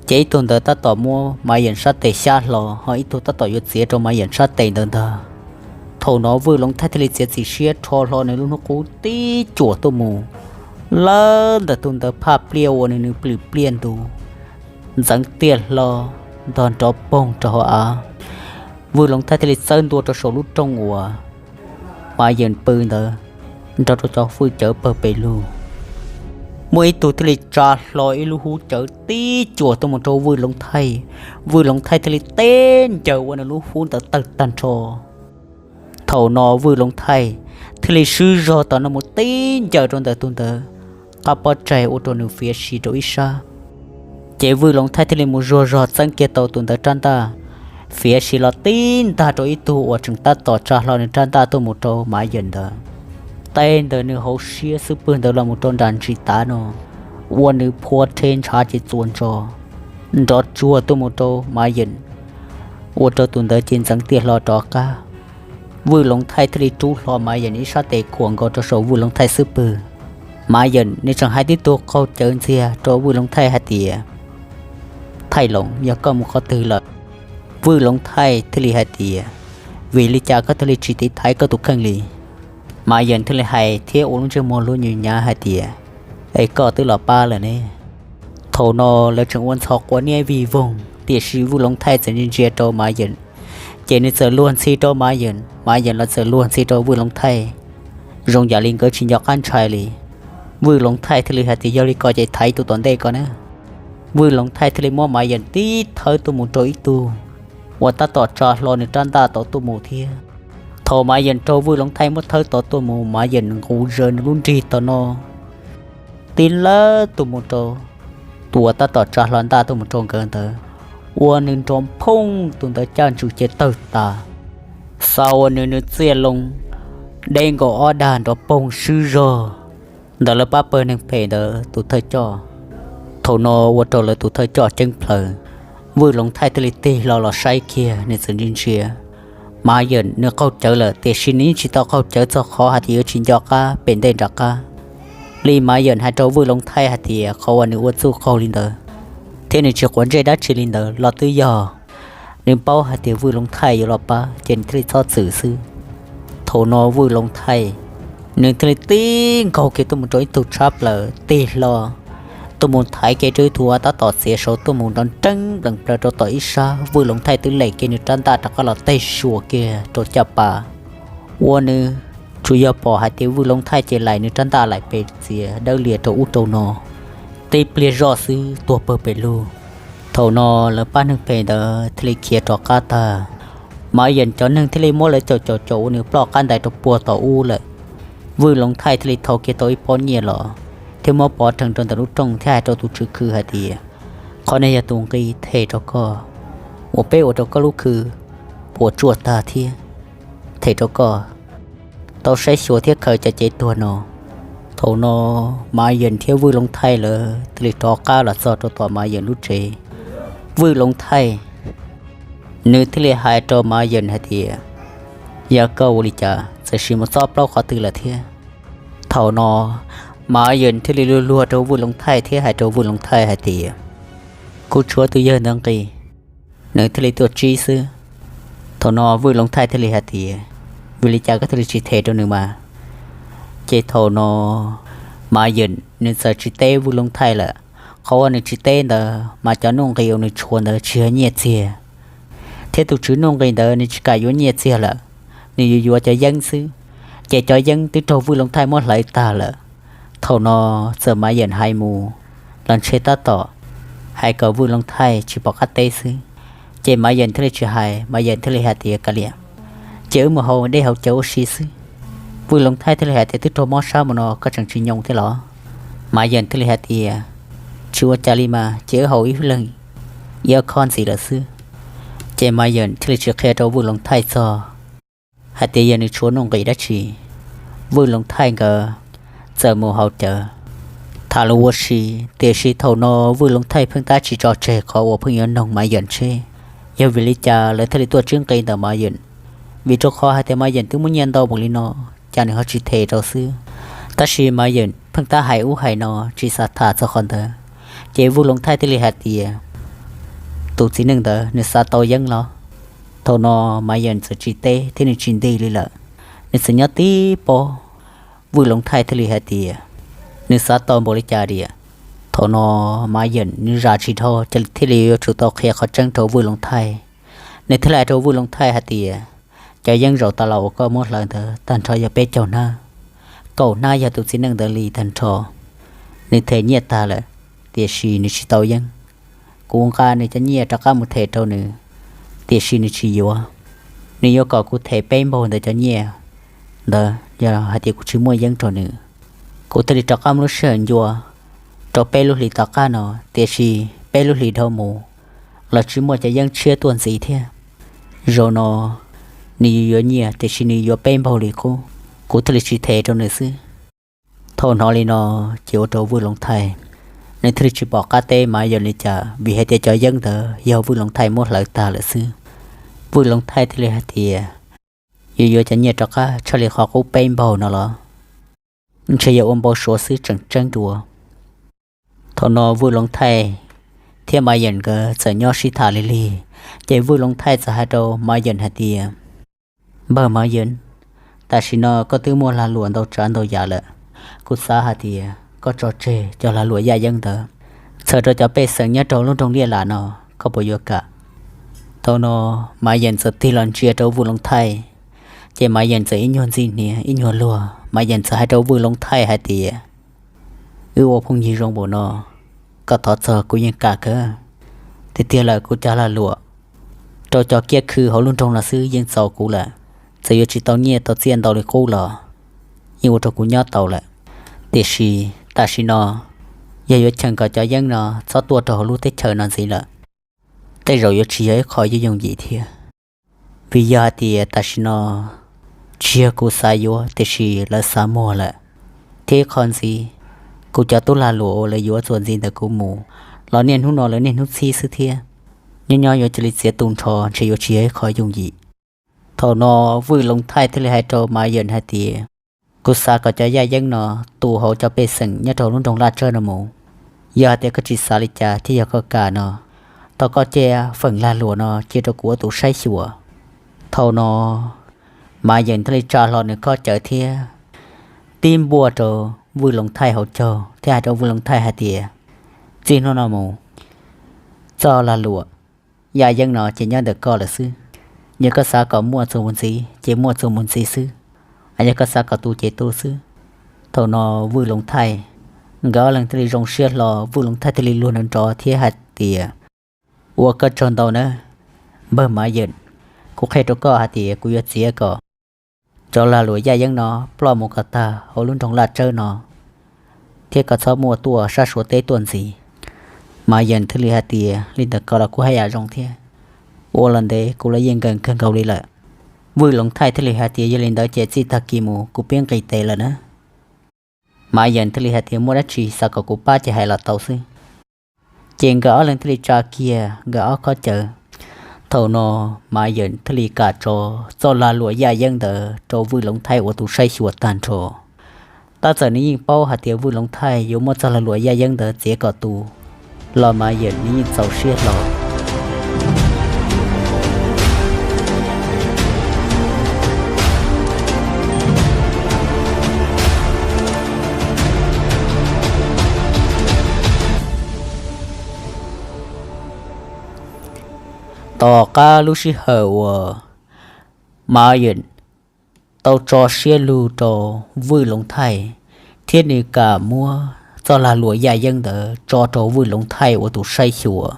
ces ib tug ntawd tab tom muab Mav Yeem sab tes xyab hlo, ho ib tug tab tom yuav txiav rau Mav Yeem sab tes ntawd ntag. Thaum no Vwj Loov Thaij thiaj li txiav txim siab rho hlo nws lub hnub qub tib cuam tuaj mus, lawv ntawm tus ntawd phaj pliaj ua nws nws plwm pliaj ntu, ntxeev tiaj hlo ntog nrov poog rau hauv av. Vwj Loov Thaij thiaj li txawb ntua rau saum lub rooj uas Mav Yeem pw ntawd, nrog rau cov hwj cawv pawg pes lug. Muaj ib tug thiaj li tsa hlo ib lub hub cawv tib cuam tuaj mus rau Vwj Loov Thaij. Vwj Loov Thaij thiaj li teb ncaws ua nws lub hub ntawd tawg tag nrho. Thaum no Vwj Loov Thaij thiaj li swb zog tom no mus tib ncaws rau ntawm tus ntawd qab pob tsaig ua rau nws fiav si rau ib sab. Ces Vwj Loov Thaij thiaj li mus zuag zog txeeb kiag tau tus ntawd rab ntaj, fiav si los tib ntag rau ib tug uas tseem tab tom tsa hlo nws rab ntaj tuaj mus rau Mav Yeem ntawd. Teb ntawm nws hauv siab xub pwg ntawd los mus rau nram ntsis tav no, ua nws phua rhe ntshav ces txuas ntso nrov tsuag tuaj mus rau Mav Yeem, ua rau tus ntawd ces ntxeev tiaj hlo rov qab. Vwj Loov Thaij thiaj li rub hlo Mav Yeem ib sab tes khuam nkaus rau saum Vwj Loov Thaij xub pwg. Mav Yeem nws tseem hais tib tug qaug cawv ntxiag rau Vwj Loov Thaij hais tias, Thaij Loov, yog koj mus qhov twg lawm? Vwj Loov Thaij thiaj li hais tias, Vim li cas koj thiaj li tsis tiv thaiv koj tus kheej li? Mav Yeem thiaj li hais thiab ua lub ntsej muag luag nyuj nyav hais tias, Es koj twb los pab lawm ne. Thaum no lawv tseem ua ntxhov quav niab vig voog, tiam sis Vwj Loov Thaij txawm ntsia ntsia rau Mav Yeem, ces nws txawm luag ntxhi rau Mav Yeem, Mav Yeem los txawm luag ntxhi rau Vwj Loov Thaij, zoo yam li nkawd tsis nco qab ntshai li. Vwj Loov Thaij thiaj li hais tias, Yog li ko ces thaiv tus tom ntej ko na. Vwj Loov Thaij thiaj li muab Mav Yeem tib thawb tuaj mus rau ib tug uas tab tom tsa hlo nws rab ntaj tod tuaj mus thiab. Thaum Mav Yeem raug Vwj Loov Thaij muab thawb tod tuaj mus, Mav Yeem nqus zaws nws lub nrig tom no tib lawb tuaj mus rau tus uas tab tom tsa hlo ntaj tuaj mus rau nkawd ntawd, ua nws nrov phooj, tus ntawd caj ntsws ces tawg tas. Xa ua nws nws txiaj loo deb nkaus ob dag nrov poog swb zog ntawm lawv pab pawg neeg phem ntawd tus thawj coj. Thaum no ua rau lawv tus thawj coj ceeb plhaws. Vwj Loov Thaij thiaj li tig hlo los saib kiag, nws txawm ntsia ntsia Mav Yeem nws qaug cawv lawm, tiam sis nws yeej tsis tau qaug cawv txog qhov hais tias yuav tsis nco qab pem ntej nram qab li. Mav Yeem hais rau Vwj Loov Thaij hais tias qhov uas nws ua txuj qaug li ntawd thiab nws tsis quav ntsej dab tsi li ntawd los twb yog nws paub hais tias Vwj Loov Thaij yuav los pab ces nws thiaj li txhob txwm xwb. Thaum no Vwj Loov Thaij nws thiaj li tib nkaug kiag tuaj mus rau ib tug tshab plaws tig hlo tuaj mus thaiv kiag rau ib tug uas tab tom txiav saud tuaj mus nrov nreeb nplees plaws rau tom ib sab. Vwj Loov Thaij twb lem kiag nws rab ntaj rov qab los teg suas kiag rau caj pas, ua nws tsuas yog pom hais tias Vwj Loov Thaij ces laim nws rab ntaj laim pes txias dawb lias rau ub rau no, tib pliag zoj xwb tuag pawg pes lug. Thaum no lawv pab neeg phem ntawd thiaj li khiav rov qab tag. Mav Yeem cov neeg thiaj li muab lawv caum caum caum ua nws ploj qab ntais rau puag tom ub lawm. Vwj Loov Thaij thiaj li thau kiag tau ib pob nyiaj los thiab muab pov rhees rau ntawm lub rooj thiab hais rau tus tswv khw hais tias, Qhov no yog tus nqi them rau koj uas peb ua rau koj lub khw puas tsuaj tag thiab them rau koj tau saib xyuas thiab khaws cov cev tuag no. Thaum no Mav Yeem thiab Vwj Loov Thaij lawv thiaj li rov qab los txog rau tom Mav Yeem lub tsev. Vwj Loov Thaij nws thiaj li hais rau Mav Yeem hais tias, yog koj ua li cas txawm sim mus txob plaub qhov twg lawm thiab? Thaum no Mav Yeem thiaj li luag luag rau Vwj Loov Thaij thiab hais rau Vwj Loov Thaij hais tias, kuv tshuav tus yawg ntawd nqi, nws thiaj li tuaj tsib xwb. Thaum no Vwj Loov Thaij thiaj li hais tias, vim li cas koj thiaj li tsis them rau nws mas? Ces thaum no Mav Yeem nws txawm tsis teb Vwj Loov Thaij lawm. Qhov uas nws tsis teb ntawd mas cov nuj nqis uas nws tshuav ntawd tsis yog nyiaj txiag, thiab tus tswv nuj nqis ntawd nws tsis kam yuav nyiaj txiag lawm, nws yuav yuav cov yeeb xwb. Ces cov yeeb twb raug Vwj Loov Thaij muab hlawv tag lawm. Thaum no txawm Mav Yeem hais mus los ntshe tab tom hais kom Vwj Loov Thaij tsis pom qab teb xwb. Ces Mav Yeem thiaj li tsis hais, Mav Yeem thiaj li hais tias, kav liam, ces wb mus haus dej haus cawv ua si xwb. Vwj Loov Thaij thiaj li hais tias, twb raug mob sab mus no koj tseem tsis nyoo thiab los? Mav Yeem thiaj li hais tias, tsis ua cas li mas, ces wb haus ib leeg ib ob khob ntxiv lawm xwb. Ces Mav Yeem thiaj li tsis qhia rau Vwj Loov Thaij txog hais tias yog nws tshuav nuj nqis dab tsi. Vwj Loov Thaij nkawd txawm mus haus cawv tham lus ua si, tiam sis thaum no Vwj Loov Thaij pheej tab tsis tso tseg qhov uas pheej yuav noog Mav Yeem seb yog vim li cas lawv thiaj li tuaj tsib nqi ntawm Mav Yeem, vim rau qhov hais tias Mav Yeem twb muaj nyiaj ntau npaum li no, cas nws ho tsis them rau xwb. Tab sis Mav Yeem pheej tab hais ub hais no tsis xav tham txog qhov ntawd. Ces Vwj Loov Thaij thiaj li hais tias, tus txiv neej ntawd nws xav tau yeeb los? Thaum no Mav Yeem txawm tsis teb thiab nws tsis nti li lawm, nws txawm nyob tib pob. Vwj Loov Thaij thiaj li hais tias, nws xav tau npaum li cas diam? Thaum no Mav Yeem nws zam tsis dhau, thiaj li yuav tsum tau qhia qhov tseeb rau Vwj Loov Thaij. Nws thiaj li hais rau Vwj Loov Thaij hais tias, cov yeeb zaum tas los uas koj muab hlawv ntawd tag nrho yog peb caug hnab, kaum hnab yog tus txiv neej ntawd li tag nrho. Nws them nyiaj tag lawm, tiam sis nws tsis tau yeeb. Kuv nqa nws cov nyiaj rov qab mus them rau nws, tiam sis nws tsis yuav. Nws yuav kom kuv them peb npaug ntawm cov nyiaj ntawd, yog hais tias kuv tsis muaj yeeb rau nws. Kuv thiaj li rov qab muaj lub sij hawm ncua rau peb lub hlis tom qab no, tiam sis peb lub hlis dhau mus los tsis muaj cov yeeb tshiab tuaj ntxiv thiab. Zaum no nws yuav yuav nyiaj, tiam sis nws yuav peb npaug li qub, kuv thiaj li tsis them rau nws xwb. Thaum hnov li no, ces ua rau Vwj Loov Thaij nws thiaj li tsis pom qab teb Mav Yeem li cas, vim hais tias cov yeeb ntawd yog Vwj Loov Thaij muab hlawv tag lawm xwb. Vwj Loov Thaij thiaj li hais tias, yuav yuav cov nyiaj rov qab tshaj li qhov qub peb npaug no los? Ntshe yog ua npau suav xwb tseem tseeb dua. Thaum no Vwj Loov Thaij thiab Mav Yeem nkawd txawm nyob sib tham lig lig, ces Vwj Loov Thaij txawm hais rau Mav Yeem hais tias, npawg Mav Yeem, tam sim no koj twb muaj lag luam ntau tsav ntau yam lawm. Kuv xav hais tias koj tso tseg cov lag luam yaj yeeb ntawd, txhawm rau cov pej xeem nyob rau lub nroog Liaj Lam no, koj puas yuav kam? Thaum no Mav Yeem txawm tig los ntsia rau Vwj Loov Thaij, ces Mav Yeem txawm ib nyuag ntxi hniav ib nyuag luag, Mav Yeem txawm hais rau Vwj Loov Thaij hais tias, wb ua phooj ywg zoo npaum no, koj thov txog kuv yeej kam kawg, tiag tiag lawm kuv cov lag luam rau cov kiab khw hauv lub nroog no xwb yeej txaus kuv lawm. Txawm yuav tsis tau nyiaj tau txiaj ntau li qub los yeej ua rau kuv nyob tau lawm. Tiam sis tam sim no yog yuav cheem kom cov yeeb no txhob tuaj rau hauv lub teb chaws no ntxiv lawm, tej zaum yuav tsis yog ib qho yooj yooj yim thiab. Vim yog hais tias tam sim no tsis yog kuv xav yuav, tiam sis lawv xav muag lawm. Thiab ib qho ntxiv, kuv cov tub lag luam uas lawv yuav txuas ntxiv ntawm kuv mus los niaj hnub no lawv niaj hnub txhib xwb thiab. Nyob nyob yuav cia li txiav tu nrho ntshe yuav tsis yog ib qho yooj yim. Thaum no Vwj Loov Thaij thiaj li hais rau Mav Yeem hais tias, kuv xav kom cov yaj yeeb no tu hauv cov pej xeem nyob rau lub nroog Laj Tsawb no mus. Yog hais tias koj tsis xav li cas thiab yog koj kam no, thov koj cia feem lag luam no cia rau kuv ua tus saib xyuas. Thaum no Mav Yeem thiaj li tsa hlo nws khob cawv thiab tib npuaj rau Vwj Loov Thaij hauv caug thiab hais rau Vwj Loov Thaij hais tias, txij hnub no mus, txoj lag luam yaj yeeb no ces nyob ntawm koj lawm xwb. Yog koj xav kom muaj txuas mus ntxiv ces muaj txuas mus ntxiv xwb, yog koj xav kom tu ces tu xwb. Thaum no Vwj Loov Thaij nkawd ob leeg thiaj li zoo siab hlo, Vwj Loov Thaij thiaj li luag nrov nrov thiab hais tias, ua koj tsaug ntau nawb npawg Mav Yeem, kuv qhia rau koj hais tias kuv yuav txiav kom cov lag luam yaj yeeb no ploj mus kom tag hauv lub nroog Laj Tsawb no, thiab kom txhob muaj tuaj sab Suav teb tuaj ntxiv. Mav Yeem thiaj li hais tias, li ntawd koj los kuj haj yam zoo thiab, ua los ntev kuv los yeej nkees kawg nkaus li lawm. Vwj Loov Thaij thiaj li hais tias, yog li ntawd ces txij tag kis mus kuv pib nqis tes lawm na. Mav Yeem thiaj li hais tias, Muaj dab tsi xav kom kuv pab ces hais los tau xwb. Ces nkawd ob leeg thiaj li tsa kiag nkawd ob khob cawv. Thaum no Mav Yeem thiaj li kam tso txoj lag luam yaj yeeb ntawd rau Vwj Loov Thaij ua tus saib xyuas tag nrho. Tab txawm nws yeej paub hais tias Vwj Loov Thaij yuav muab txoj lag luam yaj yeeb ntawd txiav kom tu, los Mav Yeem nws yeej txaus siab hlo. Tom qab lub sij hawm uas Mav Yeem tau tso siab lug rau Vwj Loov Thaij, thiab nws kam muab txoj lag luam yaj yeeb ntawd tso rau Vwj Loov Thaij ua tus saib xyuas.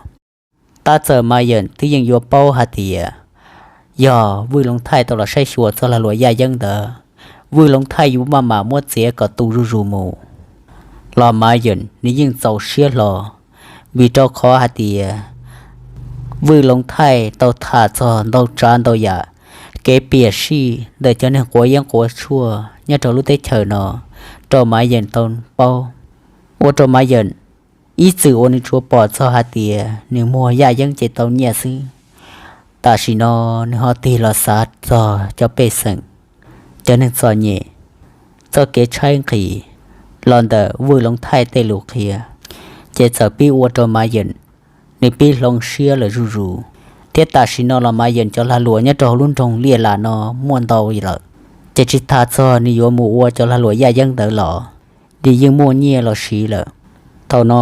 Tab txawm Mav Yeem twb yeej yuav paub hais tias yog Vwj Loov Thaij tau los saib xyuas txoj lag luam yaj yeeb ntawd, Vwj Loov Thaij yuav maj mam muab txiav kom tu zuj zus mus, los Mav Yeem nws yeej txaus siab hlo, vim rau qhov hais tias Vwj Loov Thaij tau tham txog ntau tsav ntau yam, kev piam sij ntawm cov neeg quav yeeb quav tshuaj nyob rau lub teb chaws no rau Mav Yeem tau paub, ua rau Mav Yeem ib txwm uas nws tsuas pom txog hais tias nws muag yaj yeeb ces tau nyiaj xwb. Tam sim no nws ho tig los xav txog cov pej xeem, cov neeg txom nyem, txoj kev tshaib nqhis los ntawm Vwj Loov Thaij tej lus qhia, ces txawm pib ua rau Mav Yeem nws pib hloov siab lawm zuj zus. Thiab tam sim no los Mav Yeem cov lag luam nyob rau hauv lub nroog Liaj Lam no muaj ntau lawm, ces tsis tas txog nws yuav mus ua cov lag luam yaj yeeb ntawd los nws yeej muaj nyiaj los siv lawm. Thaum no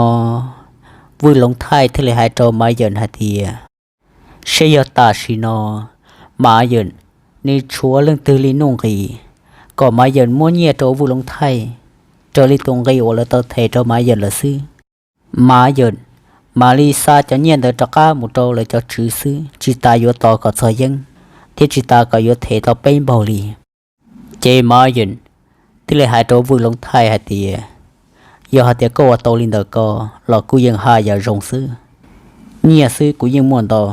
Vwj Loov Thaij thiaj li hais rau Mav Yeem hais tias, seb yog tam sim no Mav Yeem nws tshuav leej twg li nuj nqis kom Mav Yeem muab nyiaj rau Vwj Loov Thaij raws li tus nqi uas lawv tau them rau Mav Yeem lawm xwb, Mav Yeem mam li xa cov nyiaj ntawd rov qab mus rau lawv cov tswv xwb, tsis tas yuav tos kom txog yeeb, thiab tsis tas kom yuav them tau peb npaug li. Ces Mav Yeem thiaj li hais rau Vwj Loov Thaij hais tias, yog hais tias koj ua tau li ntawd ko los kuj yeej haj yam zoo xwb. Nyiaj xwb kuv yeej muaj ntau,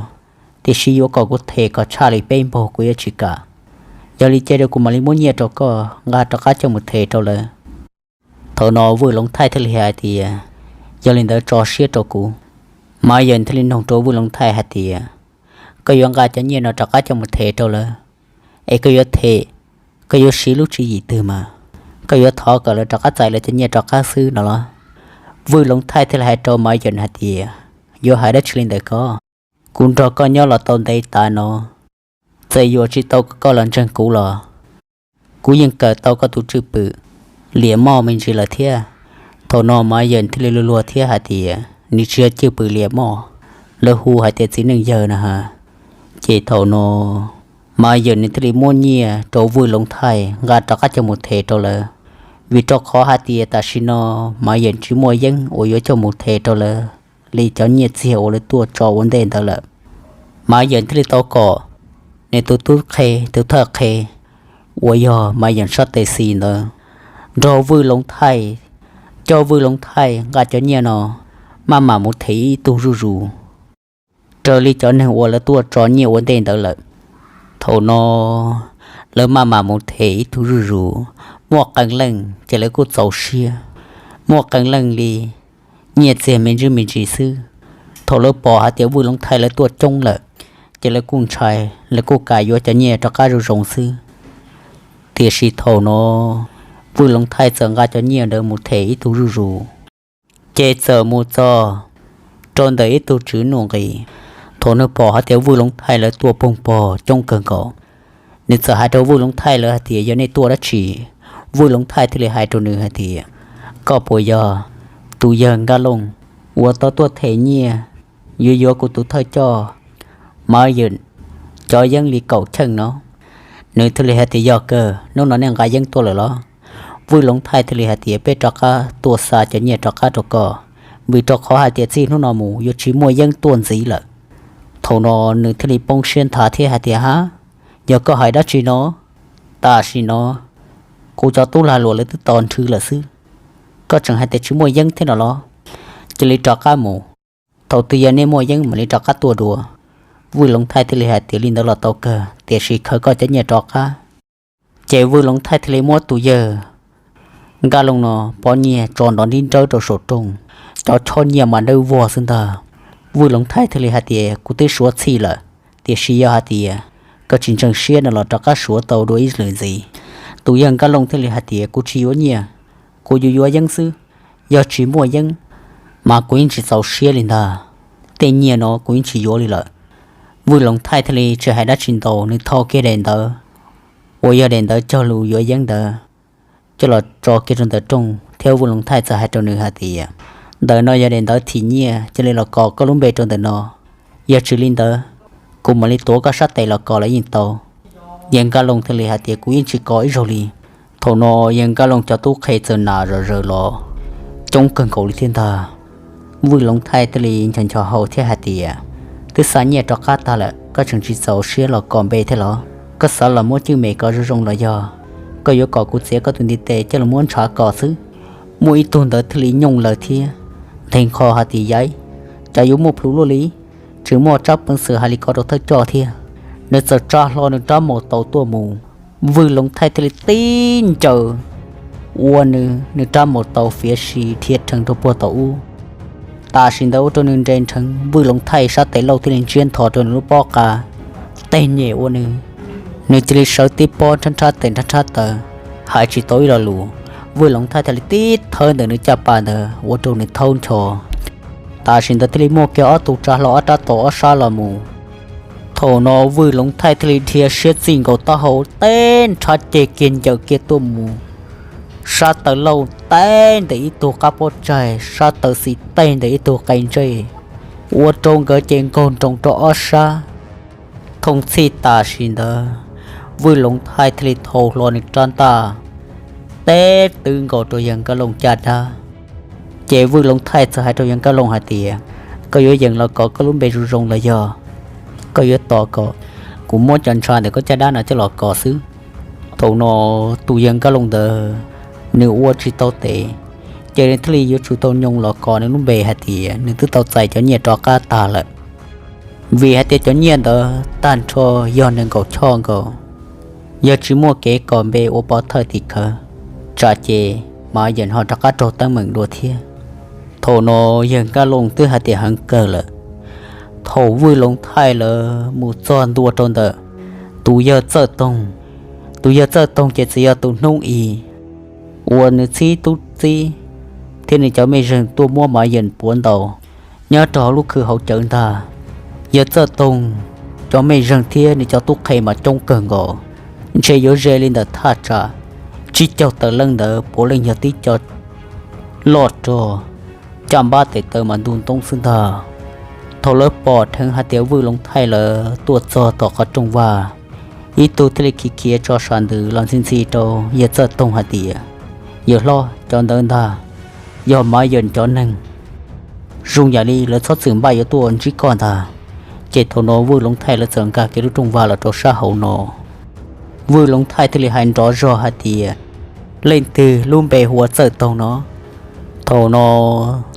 tiam sis yuav kom kuv them kom tshaj li peb npaug kuv yuav tsis kam. Yog li cia rau kuv mam li muab nyiaj rau koj nqa rov qab coj mus them rau lawv. Thaum no Vwj Loov Thaij thiaj li hais tias, yog li ntawd tso siab rau kuv. Mav Yeem thiaj li noog rau Vwj Loov Thaij hais tias, koj yuav nqa cov nyiaj no rov qab coj mus them rau lawv, es koj yuav them, koj yuav siv lub tswv yim twg mas, koj yuav thov kom lawv rov qab txais lawv cov nyiaj rov qab xwb no los? Vwj Loov Thaij thiaj li hais rau Mav Yeem hais tias, yuav hais dab tsi li ntawd ko? Kuv nrog koj nyob los tau ntev tas no, txawm yuav tsis tau koj los ntseeg kuv los kuv yeej kawm tau koj tus cwj pwm liam moj me ntsis lawm thiab. Thaum no Mav Yeem thiaj li luag luag thiab hais tias, nws tsis yog cwj pwm liam moj, lawv hu hais tias txiv neej yawg na ha. Ces thaum no Mav Yeem nws thiaj li muab nyiaj rau Vwj Loov Thaij nqa rov qab coj mus them rau lawv, vim rau qhov hais tias tam sim no Mav Yeem tsis muaj yeeb uas yuav coj mus them rau lawv li cov nyiaj txiag uas lawv tuaj tso ua ntej ntawd lawm. Mav Yeem thiaj li tau kom nws tus tub qhe, tus thawj qhe uas yog Mav Yeem sab tes xis ntawd nrog Vwj Loov Thaij, coj Vwj Loov Thaij nqa cov nyiaj no maj mam mus them ib tug zuj zus raws li cov neeg uas lawv tuaj tso nyiaj ua ntej ntawd lawm. Thaum no lawv maj mam mus them ib tug zuj zus, muaj qee leej ces lawv kuj txaus siab, muaj qee leej li nyiaj txiag me ntsis me ntsis xwb. Thaum lawv pom hais tias Vwj Loov Thaij lawv tuaj coob lawm, ces lawv kuj ntshai, lawv kuj kam yuav cov nyiaj rov qab zoo zoo xwb. Tiam sis thaum no Vwj Loov Thaij txawm nqa cov nyiaj ntawd mus them ib tug zuj zus, ces txawm mus txog rau ntawm ib tug tswv nuj nqis. Thaum nws pom hais tias Vwj Loov Thaij lawv tuaj poog pog coob kawg nkaus, nws txawm hais rau Vwj Loov Thaij lawv hais tias, yog nej tuaj dab tsi? Vwj Loov Thaij thiaj li hais rau nws hais tias, koj puas yog tus yawg Nkaj Looj uas tau tuaj them nyiaj yuav yuav kuv tus thawj coj Mav Yeem cov yeeb li kaum cheej no? Nws thiaj li hais tias, yog kawg, hnub no nej nqa yeeb tuaj lawm los? Vwj Loov Thaij thiaj li hais tias, peb rov qab tuaj xa cov nyiaj rov qab rau koj, vim rau qhov hais tias txij hnub no mus yuav tsis muaj yeeb tuaj ntxiv lawm. Thaum no nws thiaj li poob siab nthav thiab hais tias, hab, yog koj hais dab tsi no? Tam sim no kuv cov tub lag luam lawv twb tos nrhw lawm xwb, koj tseem hais tias tsis muaj yeeb thiab no los? Cia li rov qab mus, thaum twg yog nej muaj yeeb mam li rov qab tuaj dua. Vwj Loov Thaij thiaj li hais tias, li ntawd los tau kawg, tiam sis khaws koj cov nyiaj rov qab. Ces Vwj Loov Thaij thiaj li muab tus yawg Nkaj Looj no pob nyiaj tso nrov nrib nrawb rau saum rooj, cov choj nyiaj mas dawb vog xwb ntag. Vwj Loov Thaij thiaj li hais tias, Kuv twb suav txhij lawm, tiam sis yog hais tias koj tsis ntseeg siab no los rov qab suav tau dua ib lwm ntxiv. Tus yawg Nkaj Looj thiaj li hais tias, Kuv tsis yuav nyiaj, kuv yuav yuav yeeb xwb. Yog tsis muaj yeeb mas kuv yeej tsis txaus siab li ntag. Tej nyiaj no kuv yeej tsis yuav li lawm. Vwj Loov Thaij thiaj li tsis hais dab tsi ntau, nws thau kiag daim ntawv uas yog daim ntawv cog lus yuav yeeb ntawd coj los tso kiag rau ntawm rooj thiab Vwj Loov Thaij txawm hais rau nws hais tias, Ntawm no yog daim ntawv thim nyiaj, cia li los kos koj lub npe rau ntawm no. Yog tsis li ntawd, kuv mam li tuav koj sab tes los kos los yeej tau. Yawg Nkaj Looj thiaj li hais tias, Kuv yeej tsis kos ib zaug li. Thaum no yawg Nkaj Looj cov tub qhe txawm nas zom zaws los coob kawg nkaus li thiab ntag. Vwj Loov Thaij thiaj li ncho ncho hau thiab hais tias, Twb xa nyiaj rov qab tag lawm, koj tseem tsis txaus siab los kos npe thiab los? Koj xav los muab cwj me kos zoo zoo los yog koj yuav kom kuv txiav koj tus ntiv tes coj los muab ntshav kos xwb? Muaj ib tug ntawd thiaj li nyooj lawm thiab nthe nqho hais tias, Yaiv, cas yuav muaj plhus luaj li, tseem muaj tsab peev xwm hais li ko rau thawj coj thiab. Nws txawm tsa hlo nws rab maus taus tuaj mus, Vwj Loov Thaij thiaj li tib ncaws ua nws, nws rab maus taus fiav si dhia rhees rau puag tom ub. Tam sim ntawd ua rau nws nres nrheev, Vwj Loov Thaij sab tes lauj thiaj li ntsiab ntho rau nws lub pob qa, teg nyem ua nws, nws cia li sawv tib pob nrhab nrhab tes nrhab nrhab taw, hais tsis tau ib lo lus. Vwj Loov Thaij thiaj li tib thawb ntawm nws caj pas ntawd ua rau nws thaub ncho. Tam sim ntawd thiaj li muaj kiag ob tug tsa hlo ob rab taus ob sab los mus. Thaum no Vwj Loov Thaij thiaj li dhia siab txij nkaus taub hau teb nrhab ceg kiag ncaws kiag tuaj mus, sab taw lauj teb ntawm ib tug qab pob tsaig, sab taw xis teg ntawm ib tug qe ntsej, ua rau nkawd ces nkaug nroos rau ob sab. Thooj txhij tam sim ntawd, Vwj Loov Thaij thiaj li thau hlo nws rab ntaj teb twv nkaus rau yawg Nkaj Looj caj dab. Ces Vwj Loov Thaij txawm hais rau yawg Nkaj Looj hais tias, Koj yuav yeem los kos koj lub npe zoo zoo los yog koj yuav tos kom kuv muab cov ntshav ntawm koj caj dab no coj los kos xwb? Thaum no tus yawg Nkaj Looj ntawd nws ua tsis tau tes, ces nws thiaj li yuav tsum tau nyoos los kos nws lub npe hais tias nws twb tau txais cov nyiaj rov qab tag lawm. Vim hais tias cov nyiaj ntawd tag nrho yog nees nkaum choj nkaus, yog tsis muaj kev kos npe ua pov thawj tim khawv, tsam ces Mav Yeem ho rov qab raug teeb meem dua thiab. Thaum no yawg Nkaj Looj twb hais tias heev kawg lawm. Thaum Vwj Loov Thaij lawv mus txog ntua rau ntawm tus yawg Txawj Toog, tus yawg Txawj Toog ces txawm yog tus hnub i uas nws txhib tub txib thiab nws cov mej zeeg tuaj muab Mav Yeem puav ntaus nyob rau hauv lub khw hauv cawv ntag. Yawg Txawj Toog cov mej zeeg thiab nws cov tub qhe mas coob kawg nkaus, ntshe yuav ze li ntawm thaj tsam tsib caug tawm leej ntawd puav leej yog tib co loj rog, caj npab tes taw mas ntu ntoob xwb ntag. Thaum lawv pom dheev hais tias Vwj Loov Thaij lawv tuaj txog tom qhov rooj vaj, ib tug thiaj li khiav khiav tso sam ntws los ntxhi ntxhi rau yawg Txawj Toog hais tias, Yawg hlob, cov ntawd ntag yog Mav Yeem cov neeg, zoo yam li lawv txhob txwm npaj yuav tuaj ntsib koj ntag. Ces thaum no Vwj Loov Thaij lawv txawm nkag kiag lub rooj vag los rau sab hauv no. Vwj Loov Thaij thiaj li hais nrov zog hais tias, Leej twg lub npe hu ua Txawj Toog no? Thaum no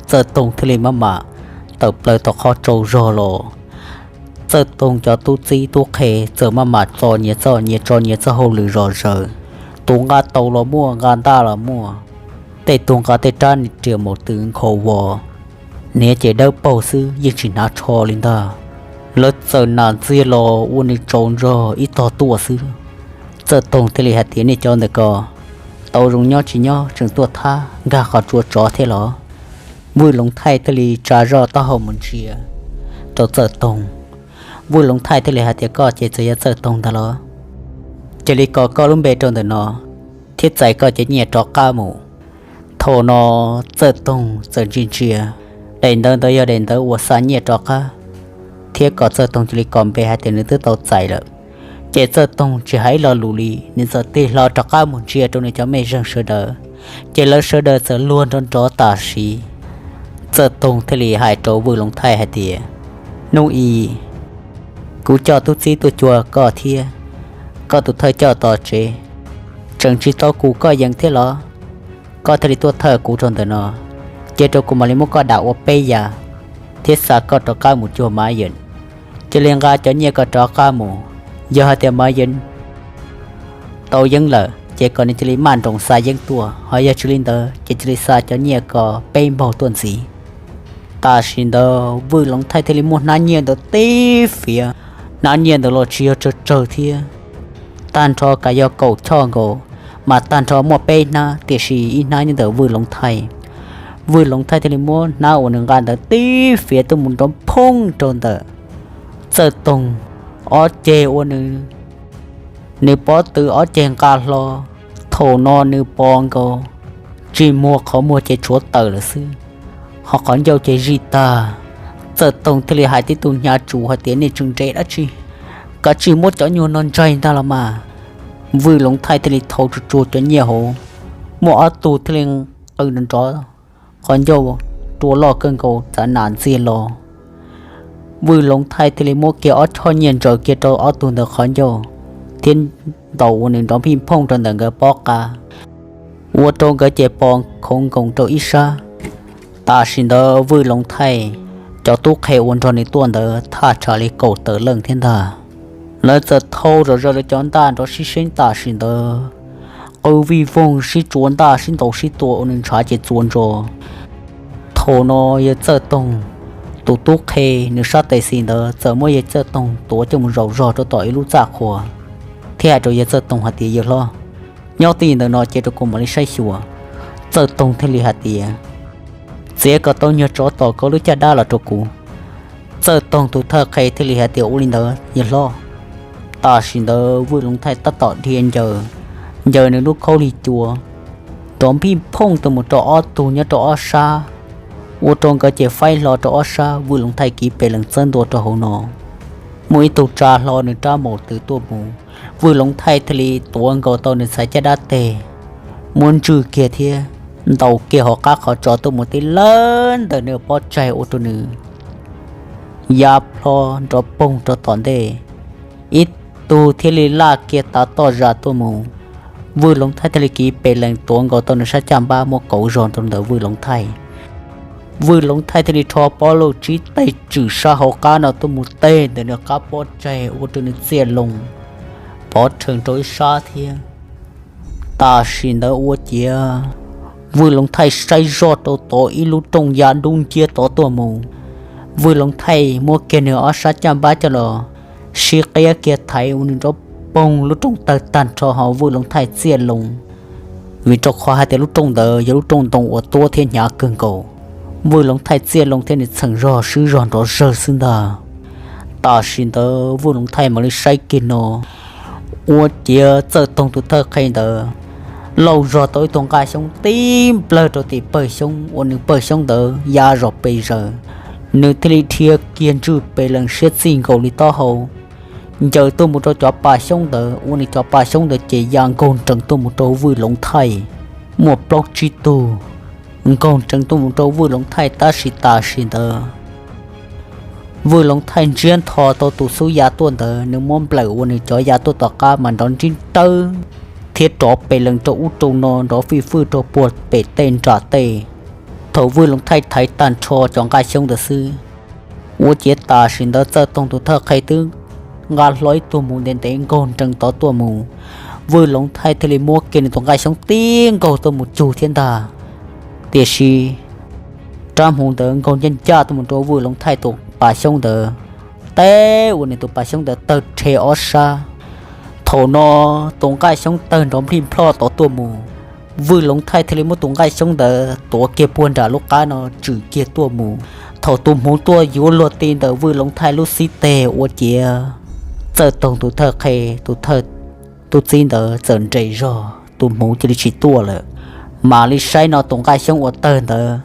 Txawj Toog thiaj li maj mam tawm plaws tom qhov tsaus zog los. Txawj Toog cov tub txib tub qhe txawm maj mam txo nyias txoj, nyias tso nyias txoj hauj lwm zom zaws. Tus nqa taus los muaj, nqa ntaj los muaj, tej tug nqa tej rab niag riam maum tw nkhaus vos, hniav ces dawb paug xwb yeej tsis hnav tsho li ntag. Lawv txawm nam ntxiag los ua nws tsaus zog ib tog tuaj xwb. Txawj Toog thiaj li hais tias, Nej cov ntawm ko tau zoo nyob tsis nyob tseem tuaj thab nkag qhov tsua tsov thiab los? Vwj Loov Thaij thiaj li tsa zoj taub hau mus ntsia rau Txawj Toog. Vwj Loov Thaij thiaj li hais tias, Koj ces txawm yog Txawj Toog ntag los? Cia li kos koj lub npe rau ntawm no thiab txais koj cov nyiaj rov qab mus. Thaum no Txawj Toog txawm ntsia ntsia daim ntawv ntawd, yog daim ntawv uas xa nyiaj rov qab, thiab kom Txawj Toog cia li kos npe hais tias nws twb tau txais lawm. Ces Txawj Toog tsis hais ib lo lus li, nws txawm tig hlo rov qab mus ntsia rau nws cov mej zeeg sawv daws, ces lawv sawv daws txawm luag nrov nrov tam sim. Txawj Toog thiaj li hais rau Vwj Loov Thaij hais tias, Hnub i kuv coj tub txib tuaj cuag koj thiab koj tus thawj coj tos tsev, tseem tsis tau kuv koj yees thiab los? Koj thiaj li tuaj thawj kuv rau ntawm no, cia rau kuv mam li muab koj dam ua peb yam thiab xa koj rov qab mus cuag Mav Yeem. Cia li nqa cov nyiaj koj rov qab mus. Yog hais tias Mav Yeem tau yeeb lawm, ces kom nws cia li maj nroos xa yeeb tuaj, ho yog tsis li ntawd ces cia li xa cov nyiaj ko peb npaug tuaj ntxiv. Tam sim ntawd Vwj Loov Thaij thiaj li muab hnab nyiaj ntawd tib fiav. Hnab nyiaj ntawd los tsis yog tsawg tsawg thiab, tag nrho kav yog kaum choj nkaus, mas tag nrho muaj peb hnab, tiam sis ib hnab nyob ntawm Vwj Loov Thaij. Vwj Loov Thaij thiaj li muab hnab uas nws nqa ntawd tib fiav tuaj mus nrov phooj rau ntawm Txawj Toog ob ceg ua nws, nws pob tw ob ceg nqa hlo. Thaum no nws pom nkaus, tsis muag qhov muag ces tshuav tawm lawm xwb, ho qhov ncauj ces zij tag. Txawj Toog thiaj li hais tib tug hnyav tsuv hais tias, nej tseem nres dab tsi? Kav tsij muab cov nyuag no ntsaig ntag los mas. Vwj Loov Thaij thiaj li thau tsuag tsuag cov nyiaj hauv, muaj ob tug thiaj li qw nrov nrov, qhov ncauj rua loj kawg nkaus txav nam ntxiag los. Vwj Loov Thaij thiaj li muab kiag ob choj nyiaj ntsaws kiag rau ob tug ntawd qhov ncauj, thiab ntaus ua nws nrov phij phooj rau ntawm nkawd pob qa, ua rau nkawd ces pos khoov nkoos rau ib sab. Tam sim ntawd Vwj Loov Thaij cov tub qhe uas nrog nws tuaj ntawd thaj tsam li kaum tawm leej thiab ntag. Lawv txawm thau zom zaws lawv cov ntaj nrov sib seeb tam sim ntawd, qw vij voog sib tsuav ntaj sib ntaus sib tua ua nws ntshav ces txuas ntsos. Thaum no yawg Txawj Toog tus tub qhe nws sab tes xis ntawd txawm muab yawg Txawj Toog tuav coj mus zaum zog rau tom ib lub txaj qhua, thiab hais rau yawg Txawj Toog hais tias, yawg hlob, nyob twj ywm ntawm no cia rau kuv mam li saib xyuas. Txawj Toog thiaj li hais tias, txiav kom tau nyuag tsov tom koj lub caj dab los rau kuv. Txawj Toog tus thawj qhe thiaj li hais tias, ua li ntawd yawg hlob. Tam sim ntawd Vwj Loov Thaij tab tom dhia ncaws, ncaws nws lub khaub lig cua, nrov npij phooj tuaj mus rau ob tug nyob rau ob sab, ua rau nkawd ces faib hlo rau ob sab. Vwj Loov Thaij kiv pes lees txawb ntua rau hauv no, muaj ib tug tsa hlo nws rab maum twv tuaj mus. Vwj Loov Thaij thiaj li tuav nkaus tau nws txhais caj dab teg, muab ntswj kiag thiab ntaus kiag hauv qab qhov tsos tuaj mus tib lawv ntawm nws pob tsaig ua rau nws ya plho nrov poog rau tom ntej. Ib tug thiaj li laj kiag tav toj zas tuaj mus. Vwj Loov Thaij thiaj li kiv pes lees tuav nkaus tau nws sab caj npab muab kauv zog rau ntawm Vwj Loov Thaij. Vwj Loov Thaij thiaj li rho pob lauj tsib teg tswm sab hauv qab no tuaj mus teg ntawm nws qab pob tsaig ua rau nws txiaj loo pov rhees rau ib sab thiab. Tam sim ntawd ua ciav Vwj Loov Thaij saib zoj rau tod ib lub rooj ya dub nciab tod tuaj mus. Vwj Loov Thaij muab kiag nws ob sab caj npab coj los sib qiab kiag thaiv ua nws nrov poog lub rooj tawg tag nrho ho Vwj Loov Thaij txiaj loo, vim rau qhov hais tias lub rooj ntawd yog lub rooj ntoo uas tuab thiab hnyav kawg nkaus. Vwj Loov Thaij txiaj loo thiab nws txheem zog swb zog nrov zawg xwb ntag. Tam sim ntawd Vwj Loov Thaij mam li saib kiag no, ua ciav Txawj Toog tus thawj qhe ntawd lauj zog tau ib tug nqaj xyoob tib nplawg rau tim pawg xyoob ua nws pawg xyoob ntawd ya zom pes zaws. Nws thiaj li dhia kiag ntswj pes lees siab txij nkaus li taub hau, ncaws tuaj mus rau cov pas xyoob ntawd ua nws cov pas xyoob ntawd ces ya nkaug nrees tuaj mus rau Vwj Loov Thaij. Muaj plaub tsib tug nkaug nrees tuaj mus rau Vwj Loov Thaij tab sis tam sim ntawd Vwj Loov Thaij ntsiab ntho tau tus xub ya tuaj ntawd, nws muab nplawm ua nws cov ya tuaj tom qab mas nrov nrib nrawb thiab rov pes lees rau ub rau no nrov fij fwj rau puag pem tej nram tej. Thaum Vwj Loov Thaij thaiv tag nrho cov nqaj xyoob ntawd xwb, ua ciav tam sim ntawd Txawj Toog tus thawj qhe twb nqa hlo ib tug mus ntev ntev nkaug nrees tod tuaj mus. Vwj Loov Thaij thiaj li muab kiag nws tus nqaj xyoob tib nkaug tuaj mus cug thiab ntag. Tiam sis rab hmuv ntawd nkaug ncaj ncaj tuaj mus rau Vwj Loov Thaij tus pas xyoob ntawd, teb ua nws tus pas xyoob ntawd tawg rhe ob sab. Thaum no tus nqaj xyoob tawg nrov nplij nplhoj tod tuaj mus. Vwj Loov Thaij thiaj li muab tus nqaj xyoob ntawd tuav kiag puag nram lub qab no tswm kiag tuaj mus. Thaum tus hmuv tuaj yuav luag ti ntawm Vwj Loov Thaij lub xib teg ua ciav Txawj Toog tus thawj qhe, tus thawj tub txib ntawd txawm nres zog, tus hmuv cia li tsis tuaj lawm. Mam li saib no tus nqaj xyoob uas tawg ntawd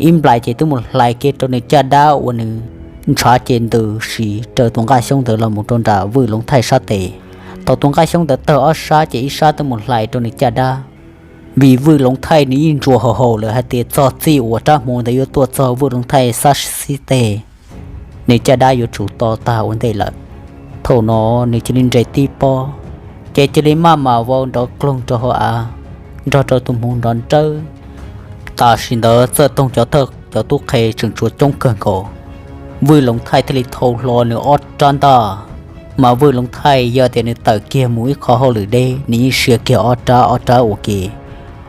ib nplais ces twb mus hlais kiag rau nws caj dab uas nws ntshav ces ntws siv raws tus nqaj xyoob ntawd los mus rau nram Vwj Loov Thaij sab tes. Thaum tus nqaj xyoob ntawd tawg ob sab ces ib sab twb mus hlais rau nws caj dab. Vim Vwj Loov Thaij nws yeej ntsuas haum haum lawm hais tias txog txij uas rab hmuv ntawd yuav tuaj txog Vwj Loov Thaij sab xib teg, nws caj dab yuav tsum to tag ua ntej lawm. Thaum no nws cia li nres tib pob, ces cia li maj mam vau nrov kloog rau hauv av, nrog rau tus hmuv nrov nrawb. Tam sim ntawd Txawj Toog cov thawj cov tub qhe tseem tshuav coob kawg nkaus. Vwj Loov Thaij thiaj li thau hlo nws ob rab ntaj, Mas Vwj Loov Thaij yog tias nws tawm kiag mus ib qho hauj lwm deb, nws yeej siv kiag ob rab, ob rab ua ke.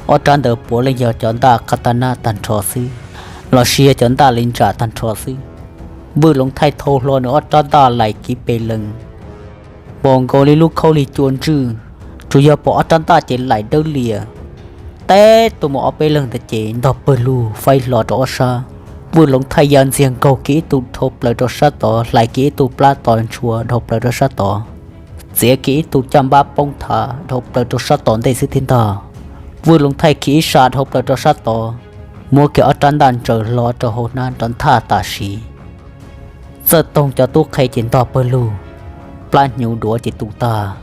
Ob rab ntawd puav leej yog cov ntaj qab tab nab tag nrho xwb, los sis yog cov ntaj li ntsam tag nrho xwb. Vwj Loov Thaij thau hlo nws ob rab ntaj laim kiv pes lees, npaum nkaus li lub khaub lig cua ntswj, tsuas yog pom ob rab ntaj ces laim dawb lias. Teb tuaj mus ob peb leeg ntawd ces ntog pawg lug faib hlo rau ob sab. Vwj Loov Thaij ya ntxiag nkaug kiag ib tug dhau plaws rau sab tod, hlais kiag ib tug plab tos ntshua dhau plaws rau sab tod, txiav kiag ib tug caj npab poob thav dhau plaws rau sab tom ntej xwb thiab ntag. Vwj Loov Thaij khiav ib sab dhau plaws rau sab tod, muab kiag ob rab ntaj ntsaws hlo rau hauv hnab nrov nthaj tam sim. Txawj Toog cov tub qhe ces ntog pawg lug, plab hnyuv duav ces tu tag,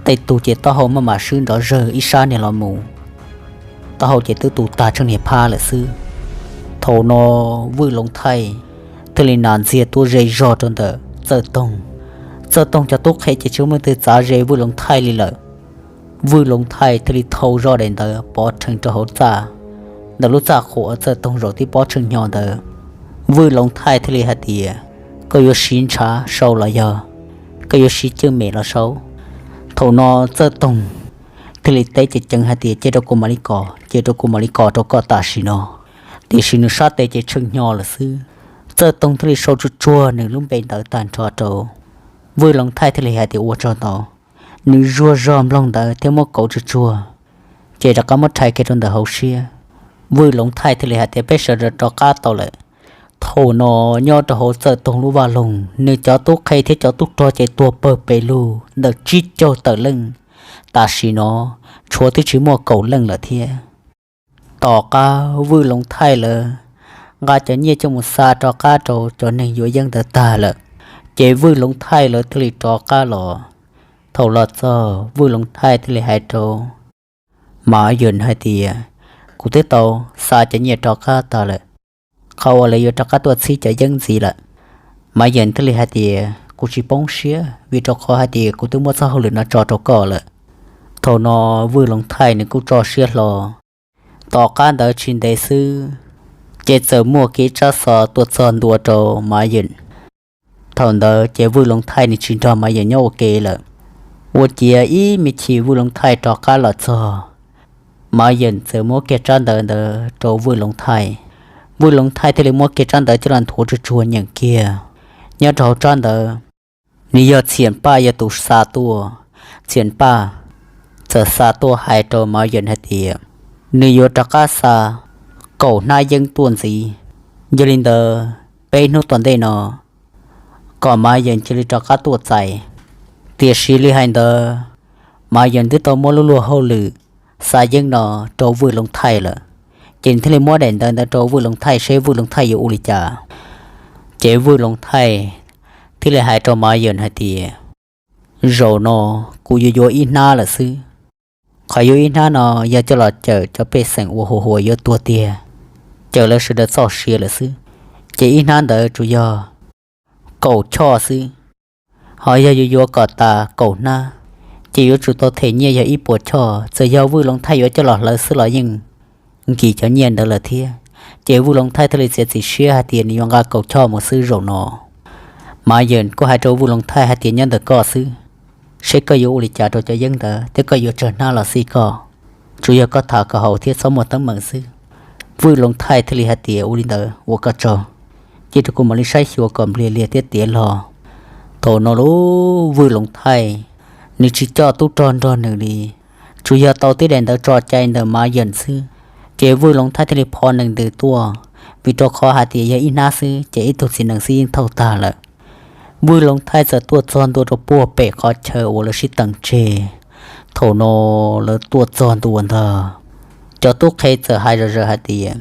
tej tug ces taub hau maj mam swb nrov zawg ib sab niag los mus, taub hau ces twb tu tag tsheej niag phab lawm xwb. Thaum no Vwj Loov Thaij thiaj li nas ntxiag tuaj ze zog rau ntawm Txawj Toog. Txawj Toog cov tub qhe ces tsis muaj leej twg txav ze Vwj Loov Thaij li lawm. Vwj Loov Thaij thiaj li thau zoj daim ntawv pov rhees rau hauv txaj, ntawm lub txaj qhuas uas Txawj Toog zaum tib pob tsheej hnyo ntawd. Vwj Loov Thaij thiaj li hais tias, koj yuav siv ntshav sau los yog koj yuav siv cwj mem los sau? Thaum no Txawj Toog thiaj li teb ceev ceev hais tias, cia rau kuv mam li kos, cia rau kuv mam li kos rau koj tam sim no. Tiam sis nws sab tes ces tsheej hnyo lawm xwb. Txawj Toog thiaj li sau tsuag tsuag nws lub npe ntawd tag nrho rau. Vwj Loov Thaij thiaj li hais tias, ua tsaug ntau. Nws zuag zog nploog ntawd thiab muab kauv tsuag tsuag, ces rov qab muab rhais kiag rau ntawm hauv siab. Vwj Loov Thaij thiaj li hais tias, peb sawv daws rov qab tau lawm. Thaum no nyob rau hauv Txawj Toog lub vaj loog, nws cov tub qhe thiab cov tub rog ces tuag pawg pes lug ntawm tsib caug tawm leej. Tam sim no tshuav twb tsis muaj kaum leej lawm thiab. Tom qab Vwj Loov Thaij lawv nqa cov nyiaj coj mus xa rov qab rau cov neeg yuav yeeb ntawd tag lawm, ces Vwj Loov Thaij lawv thiaj li rov qab los. Thaum los txog Vwj Loov Thaij thiaj li hais rau Mav Yeem hais tias, kuv twb tau xa cov nyiaj rov qab tag lawm, qhov uas lawv yuav rov qab tuaj txhib cov yeeb ntxiv lawm. Mav Yeem thiaj li hais tias, kuv tsis poob siab vim rau qhov hais tias kuv twb muab txoj hauj lwm no tso rau koj lawm. Thaum no Vwj Loov Thaij nws kuj tso siab hlo. Tom qab ntawd tsis ntev xwb, ces txawm muaj kev tsab xov tuaj txog ntua rau Mav Yeem. Thaum ntawd ces Vwj Loov Thaij nws tsis nrog Mav Yeem nyob ua ke lawm. Ua ciav ib me chim Vwj Loov Thaij rov qab los txog, Mav Yeem txawm muab kiag tsab ntawv ntawd rau Vwj Loov Thaij. Vwj Loov Thaij thiaj li muab kiag tsab ntawv coj los nthuav tsuag tsuag nyeem kiag. Nyob rau hauv tsab ntawv, nws yog Txhiam Paj yog tus xa tuaj. Txhiam Paj txawm xa tuaj hais rau Mav Yeem hais tias, nws yuav rov qab xa kaum hnab yeeb tuaj ntxiv. Yog li ntawd, peb hnub tom ntej no kom Mav Yeem cia li rov qab tuaj txais. Tiam sis li hais ntawd, Mav Yeem twb tau muab lub luag hauj lwm xa yeeb no rau Vwj Loov Thaij lawm, ces nws thiaj li muab daim ntawv ntawd rau Vwj Loov Thaij seb Vwj Loov Thaij yuav ua li cas. Ces Vwj Loov Thaij thiaj li hais rau Mav Yeem hais tias, zaum no kuv yuav yuav ib hnab lawm xwb. Qhov yuav ib hnab no yog coj los cawm cov pej xeem uas huam huam yuav tuag tiag, cawm lawv sawv daws txoj sia lawm xwb. Ces ib hnab ntawd tsuas yog kaum choj xwb. Ho yog yuav yuav kom tas kaum hnab, ces yuav tsum tau them nyiaj yog ib puas choj. Txawm yog Vwj Loov Thaij yuav coj los hlawv xwb los yeej nkim cov nyiaj ntawd lawm thiab. Ces Vwj Loov Thaij thiaj li txiav txim siab hais tias nws yuav nqa kaum choj mus xwb zaum no. Mav Yeem kuj hais rau Vwj Loov Thaij hais tias, nyob ntawm koj xwb, seb koj yuav ua li cas rau cov yeeb ntawd thiab koj yuav tsawg hnab los xij koj. Tsuas yog koj tham kom haum thiab txhob muaj teeb meem xwb. Vwj Loov Thaij thiaj li hais tias, ua li ntawd ua koj tsaug, cia rau kuv mam li saib xyuas kom npliag liag thiab tiav los. Thaum no lub Vwj Loov Thaij, nws tsis coj tub rog nrog nws li, tsuas yog tau tib daim ntawv tso cai ntawm Mav Yeem xwb. Ces Vwj Loov Thaij thiaj li phov nees ntws tuaj, vim rau qhov hais tias yog ib hnab xwb ces ib tug txiv nees xwb yeej thauj tag lawm. Vwj Loov Thaij txawm tuaj txog ntua rau puag pem qhov chaw uas lawv sib teem tseg. Thaum no lawv tuaj txog ntua ntag, cov tub qhe txawm hais zom zaws hais tias,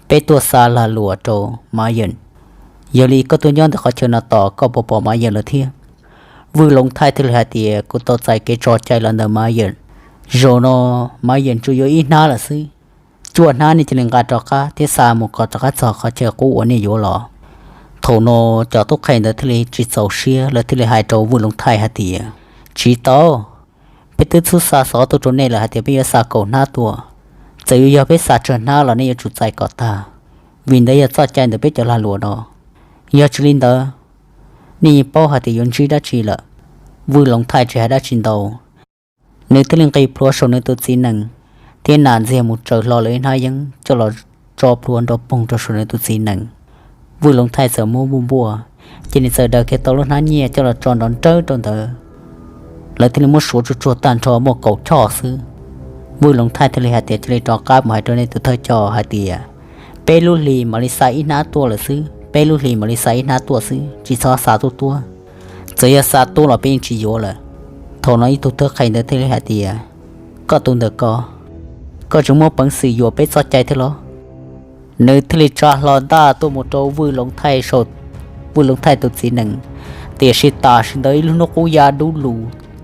peb tuaj xa lag luam rau Mav Yeem. Yog li koj tuaj nyob ntawm qhov chaw no tos koj puas pom Mav Yeem lawm thiab? Vwj Loov Thaij thiaj li hais tias, kuv tau txais kev tso cai los ntawm Mav Yeem. Zaum no Mav Yeem tsuas yuav ib hnab lawm xwb. Cuaj hnab nej cia li nqa rov qab thiab xa mus kom rov qab txog qhov chaw qub uas nej yuav los. Thaum no cov tub qhe ntawd thiaj li tsis txaus siab, lawv thiaj li hais rau Vwj Loov Thaij hais tias, tsis tau, peb twb txhub xa xov tuaj rau nej lawm hais tias peb yuav xa kaum hnab tuaj. Txawm yuav yog peb xa tsawg hnab los nej yuav tsum txais kom tag, vim ntawd yog txoj cai ntawm peb cov lag luam no. Yog tsis li ntawd, nej yeej paub hais tias yuav ntsib dab tsi lawm. Vwj Loov Thaij tsis hais dab tsi ntau, nws thiaj li nqis plhuav saum nws tus txiv nees thiab nas ntxiag mus tsaws hlo lawv ib hnab yeeb coj los tso plhuav nrov poog rau saum nws tus txiv nees. Vwj Loov Thaij txawm muab npuaj npuaj, ces nws txawm daws kiag tau lub hnab nyiaj coj los tso nrov nrawb rau ntawd. Lawv thiaj li muab suav tsuag tsuag tag nrho muaj kaum choj xwb. Vwj Loov Thaij thiaj li hais tias cia li rov qab mus hais rau nej tus thawj coj hais tias, peb lub hlis mam li xa ib hnab tuaj lawm xwb, peb lub hlis mam li xa ib hnab tuaj xwb, tsis txhob xa tuaj tuaj. Txawm yog xa tuaj los peb yeej tsis yuav lawm. Thaum no ib tug thawj qhe ntawd thiaj li hais tias, koj tus ntawm ko, koj tseem muaj peev xwm yuam peb txoj cai thiab los? Nws thiaj li tsa hlo ntaj tuaj mus rau Vwj Loov Thaij saum Vwj Loov Thaij tus txiv nees, tiam sis tam sim ntawd ib lub hnub qub ya dub lug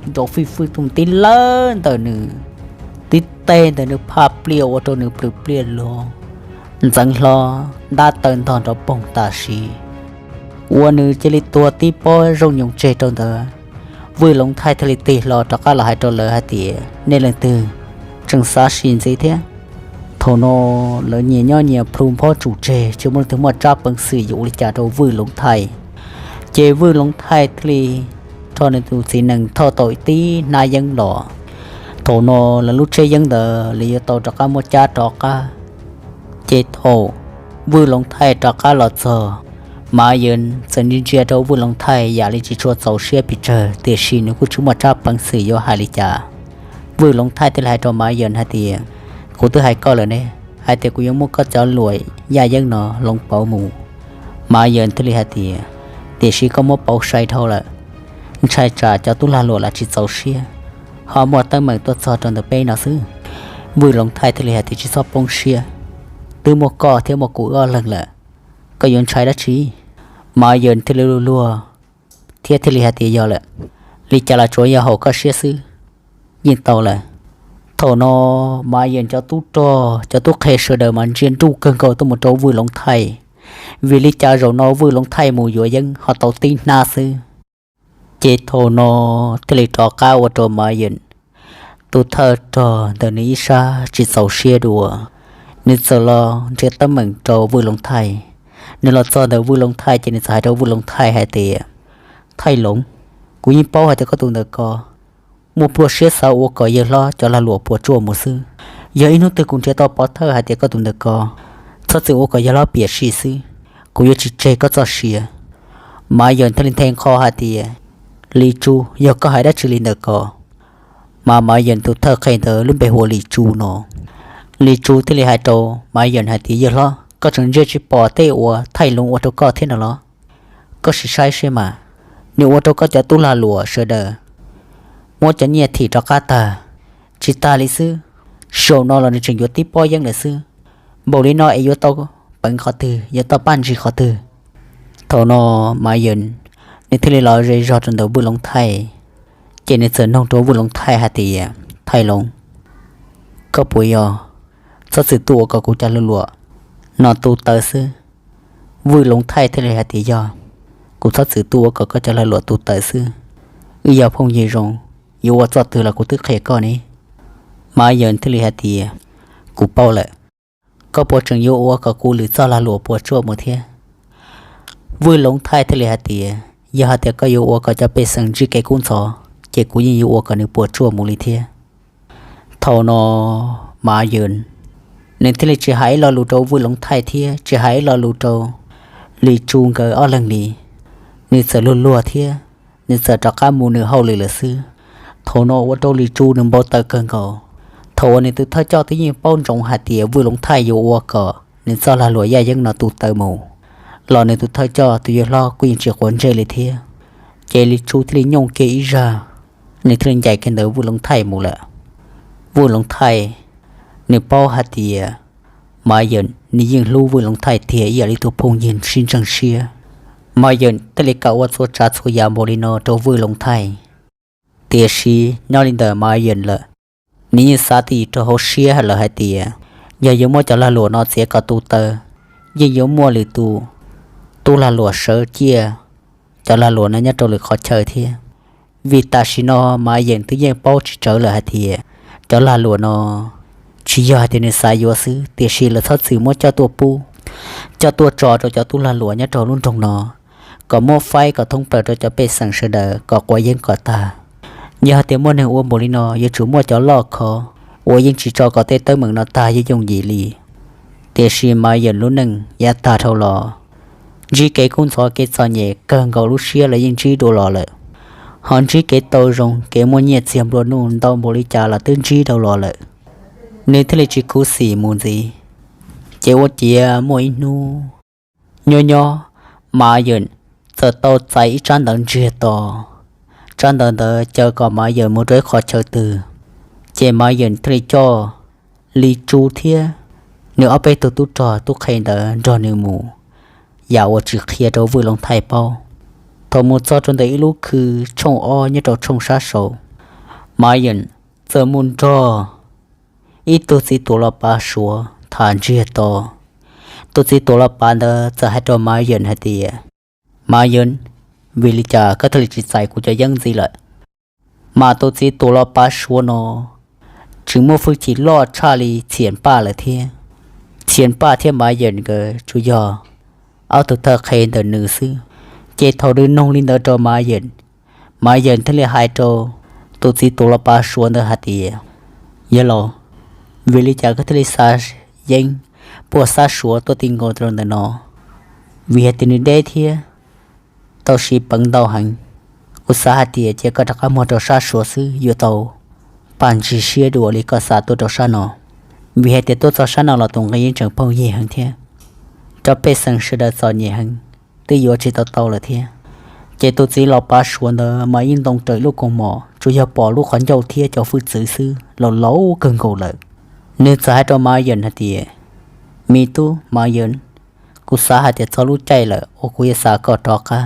nrov fij fwj tuaj tib lawb ntawm nws, tib teg ntawm nws phaj pliaj ua rau nws plhws pliaj lug, ntxeev hlo ntab taw ntog nrov poog tam sim, ua nws cia li tuag tib pob zooj nyoos tseg rau ntawd. Vwj Loov Thaij thiaj li tig hlo rov qab los hais rau lawv hais tias, nej leej twg tseem xav sim ntxiv thiab? Thaum no lawv nyias nyob nyias plhu nphob tsum tseg, tsis muaj leej twg muaj tsab peev xwm yuav ua li cas rau Vwj Loov Thaij. Ces Vwj Loov Thaij thiaj li rho nws tus txiv nees thauj tau tib hnab yeeb los. Thaum no lawv lub tsheb yeeb ntawd lawv yuav tau rov qab muab cab rov qab. Ces thaum Vwj Loov Thaij rov qab los txog, Mav Yees txawm ntsia ntsia rau Vwj Loov Thaij yam li tsis tshua txaus siab pes tsawg, tiam sis nws kuj tsis muaj tsab peev xwm yuav hais li cas. Vwj Loov Thaij thiaj li hais rau Mav Yees hais tias, kuv twb hais koj lawm ne, hais tias kuv yuav muab koj cov luam yaj yeeb no hloov pauv mus. Mav Yees thiaj li hais tias, tiam sis koj muab pauv sai dhau lawm, ntshai tsam cov tub lag luam los tsis txaus siab, ho muaj teeb meem tuaj txog rau ntawm peb no xwb. Vwj Loov Thaij thiaj li hais tias, tsis txhob poob siab, twb muaj koj thiab muaj kuv ob leeg lawm, koj yuav ntshai dab tsi? Mav Yees thiaj li luag luag thiab thiaj li hais tias, yog lawm, li cas los tsuav yog haum koj siab xwb, yeej tau lawm. Thaum no Mav Yees cov tub rog cov tub qhe sawv daws mas ntsia nruj kawg nkaus tuaj mus rau Vwj Loov Thaij, vim li cas zaum no Vwj Loov Thaij mus yuav yeeb ho tau tib hnab xwb. Ces thaum no thiaj li rov qab ua rau Mav Yees tus thawj rog ntawm nws ib sab tsis txaus siab dua, nws txawm los nrhiav teeb meem rau Vwj Loov Thaij. Nws los txog ntawm Vwj Loov Thaij ces nws txawm hais rau Vwj Loov Thaij hais tias, Thaij Loov, kuv yeej paub hais tias koj tus ntawm ko muaj pluaj siab xav ua kom yawg hlob cov lag luam puas tsuaj mus xwb. Yog ib hnub twg kuv nrhiav tau pov thawj hais tias koj tus ntawm ko txhob txwm ua kom yawg hlob piam sij xwb, kuv yuav tsis tseg koj txoj sia. Mav Yees thiaj li nthe nqho hais tias, Lis Tsu, yog koj hais dab tsi li ntawm ko? Mas Mav Yees tus thawj qhe ntawd lub npe hu ua Lis Tsu no. Lis Tsu thiaj li hais rau Mav Yees hais tias, yawg hlob, koj tseem ntsia tsis pom tej uas Thaij Loov ua rau koj thiab no los? Koj sim saib seb mas, nws ua rau koj cov tub lag luam sawv daws muab cov nyiaj thim rov qab tag. Tsis tas li xwb, zaum no los nws tseem yuav tib pob yeeb lawm xwb. Npaum li no es yuav tau peev qhov twg, yuav tau paj ntsis qhov twg? Thaum no Mav Yees nws thiaj li los ze zog rau ntawm Vwj Loov Thaij, ces nws txawm noog rau Vwj Loov Thaij hais tias, Thaij Loov, koj puas yog txhob txwm tuaj ua kom kuv cov lag luam no tu taw xwb? Vwj Loov Thaij thiaj li hais tias, yog, kuv txhob txwm tuaj ua kom koj cov lag luam tu taw xwb. Wb yog phooj ywg zoo, yuav ua txoj twg los kuv twb qhia koj ne. Mav Yees thiaj li hais tias, kuv paub lawm. Koj puas tseem yuav ua kom kuv lwm txoj lag luam puas tsuaj mus thiab? Vwj Loov Thaij thiaj li hais tias, yog hais tias koj yuav ua kom cov pej xeem ntsib kev kub ntxhov, ces kuv yeej yuav ua kom nws puas tsuaj mus li thiab. Thaum no Mav Yees nws thiaj li tsis hais ib lo lus rau Vwj Loov Thaij thiab tsis hais ib lo lus rau Lis Tsu nkawd ob leeg li. Nws txawm luag luag thiab nws txawm rov qab mus nws hauj lwm lawm xwb. Thaum no ua rau Lis Tsu nws npau taws kawg nkaus. Thaum uas nws tus thawj coj twb yeej paub ntsoov hais tias Vwj Loov Thaij yuav ua kom nws txoj lag luam yaj yeeb no tu taw mus, los nws tus thawj coj tus yawg hlob kuj yeej tsis quav ntsej li thiab. Ces Lis Tsu thiaj li nyooj kiag ib zag, nws thiaj li ncaim kiag ntawm Vwj Loov Thaij mus lawm. Vwj Loov Thaij nws paub hais tias Mav Yees nws yeej hlub Vwj Loov Thaij tiag ib yam li tus phooj ywg sib ntseeg siab. Mav Yees thiaj li kam ua txhua tsav txhua yam npaum li no rau Vwj Loov Thaij. Tiam sis nyob li ntawm Mav Yees lawm, nws yeej xav twj ywm rau hauv siab lawm hais tias, yog yuav muab cov lag luam no txiav kom tu taw, yeej yuav muaj lwm tus tub lag luam sawv ciaj cov lag luam no nyob rau lwm qhov chaw thiab. Vim tam sim no Mav Yees twb yeej paub tsis tsawg lawm hais tias, cov lag luam no tsis yog hais tias nws xav yuav xwb, tiam sis lawv txhob txwm muab coj tuaj pub, coj tuaj tso rau cov tub lag luam nyob rau lub nroog no, kom muab faib kom thoob plaws rau cov pej xeem sawv daws kom quav yeeb kom tag. Yog hais tias muaj neeg ua npaum li no yuav tsum muaj cov loj khov uas yeej tsis tso kom tej teeb meem no tag yooj yooj yim li. Tiam sis Mayim lub neej yav tag dhau los, ntsib kev kub ntxhov kev txom nyem kawg nkaus lub siab los yeej ntsib dua los lawm, ho ntsib kev tau zoo kev muaj nyiaj txiag nplua nuj ntau npaum li cas los twb ntsib dhau los lawm. Nws thiaj li tsis khuv xim mus ntxiv. Ces ua ciav muaj ib hnub nyob nyob, Mayim txawm tau txais ib tsab ntawv ntsiag to. Tsab ntawv ntawd caw kom Mayim mus rau ib qhov chaw twg, ces Mayim thiaj li coj Li Tsu thiab nws ob peb tug tub rog tub qhe ntawd nrog nws mus, yam uas tsis qhia rau Vwj Loov Thaij paub. Thaum mus txog rau ntawm ib lub khw tshooj ob nyob rau tshooj sab saud, Mayim txawm mus nrog ib tug txiv tuam los pav Suav tham ntsiag to. Tus txiv tuam los pav ntawd txawm hais rau Mayim hais tias, Mayim, vim li cas koj thiaj li tsis txais kuv cov yeeb ntxiv lawm? Mas tus txiv tuam los pav Suav no tseem muaj hwj chim loj tshaj li Txhias Paj lawm thiab. Txhias Paj thiab Mayim nkawd tsuas yog ob tug thawj qhe ntawm nws xwb. Ces thaum nws noog li ntawd rau Mayim, Mayim thiaj li hais rau tus txiv tuam los pav Suav ntawd hais tias, Yawg laus, vim li cas koj thiaj li xa yeeb puag sab Suav tuaj ti nkaus rau ntawm no? Vim hais tias nws deb thiab tau siv peev ntau heev. Kuv xav hais tias cia koj rov qab muag rau sab Suav xwb yuav tau paj ntsig siab dua li koj xa tuaj rau sab no. Vim hais tias tuaj txog sab no los tus nqi yeej tseem phooj ywg heev thiab, cov pej xeem sawv daws txom nyem heev, twb yuav tsis tau tau lawm thiab. Ces tus txiv los pav Suav ntawd mas yeej ntoo raws lub kaus mom, tsuas yog pom lub qhov ncauj thiab cov hwj txwv xwb, laus laus kawg nkaus lawm. Nws txawm hais rau Mayim hais tias, Me tub Mayim, kuv xav hais tias txog lub caij lawm uas kuv yuav xa koj rov qab.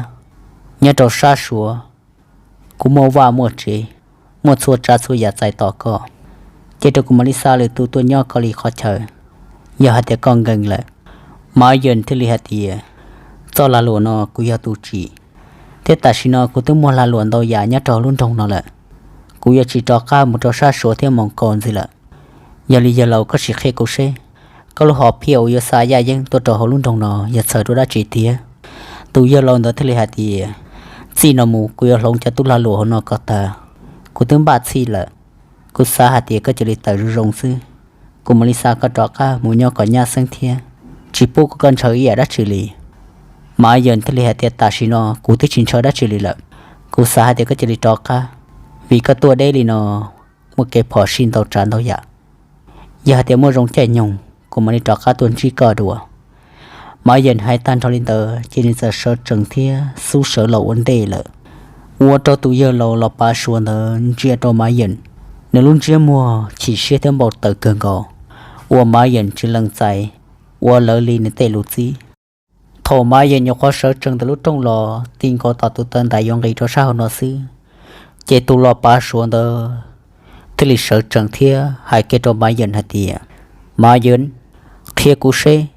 Nyob rau sab Suav, kuv muaj vaj muaj tsev, muaj txhua tsav txhua yam txais tos koj. Cia rau kuv mam li xa lwm tus tuaj nyob koj li qhov chaw, yog hais tias koj nkees lawm. Mayim thiaj li hais tias, Txoj lag luam no kuv yog tus tsim, thiab tam sim no kuv twb muaj lag luam ntau yam nyob rau lub nroog no lawm. Kuv yuav tsis rov qab mus rau sab Suav thiab Moos Kaus ntxiv lawm. Yog li yawg laus koj sim qhia kuv seb, koj lub hom phiaj uas yuav xa yaj yeeb tuaj rau hauv lub nroog no yog txhawm rau dab tsi tiag? Tus yawg laus ntawd thiaj li hais tias, Txij no mus kuv yuav hloov cov tub lag luam hauv no kom tag. Kuv twb npaj txhij lawm, kuv xav hais tias koj cia li tawm zoo zoo xwb, kuv mam li xa koj rov qab mus nyob kom nyab xeeb thiab, tsis pub kom koj ntshaw ib yam dab tsi li. Mayim thiaj li hais tias, Tam sim no kuv twb tsis ntshaw dab tsi li lawm, kuv xav hais tias koj cia li rov qab, vim koj tuaj deb li no muaj kev phom sij ntau tsav ntau yam. Yog hais tias muaj zoo caij nyoog kuv mam li rov qab tuaj ntsib koj dua. Mayim hais tag nrho li ntawd ces nws txawm sawv tsees thiab xub sawv los ua ntej lawm, ua rau tus yawg laus los pav Suav ntawd ntsia rau Mayim, nws lub ntsiab muag chim siab thiab npau taws kawg nkaus, uas Mayim tsis lees txais ua lawv li nws tej lus txib. Thaum Mayim nyuam qhuav sawv tsees ntawm lub rooj los ti nkaus tom tus taw ntais yuav nqis rau sab hauv no xwb, ces tus los pav Suav ntawd thiaj li sawv tsees thiab hais kiag rau Mayim hais tias, Mayim, qhia kuv seb,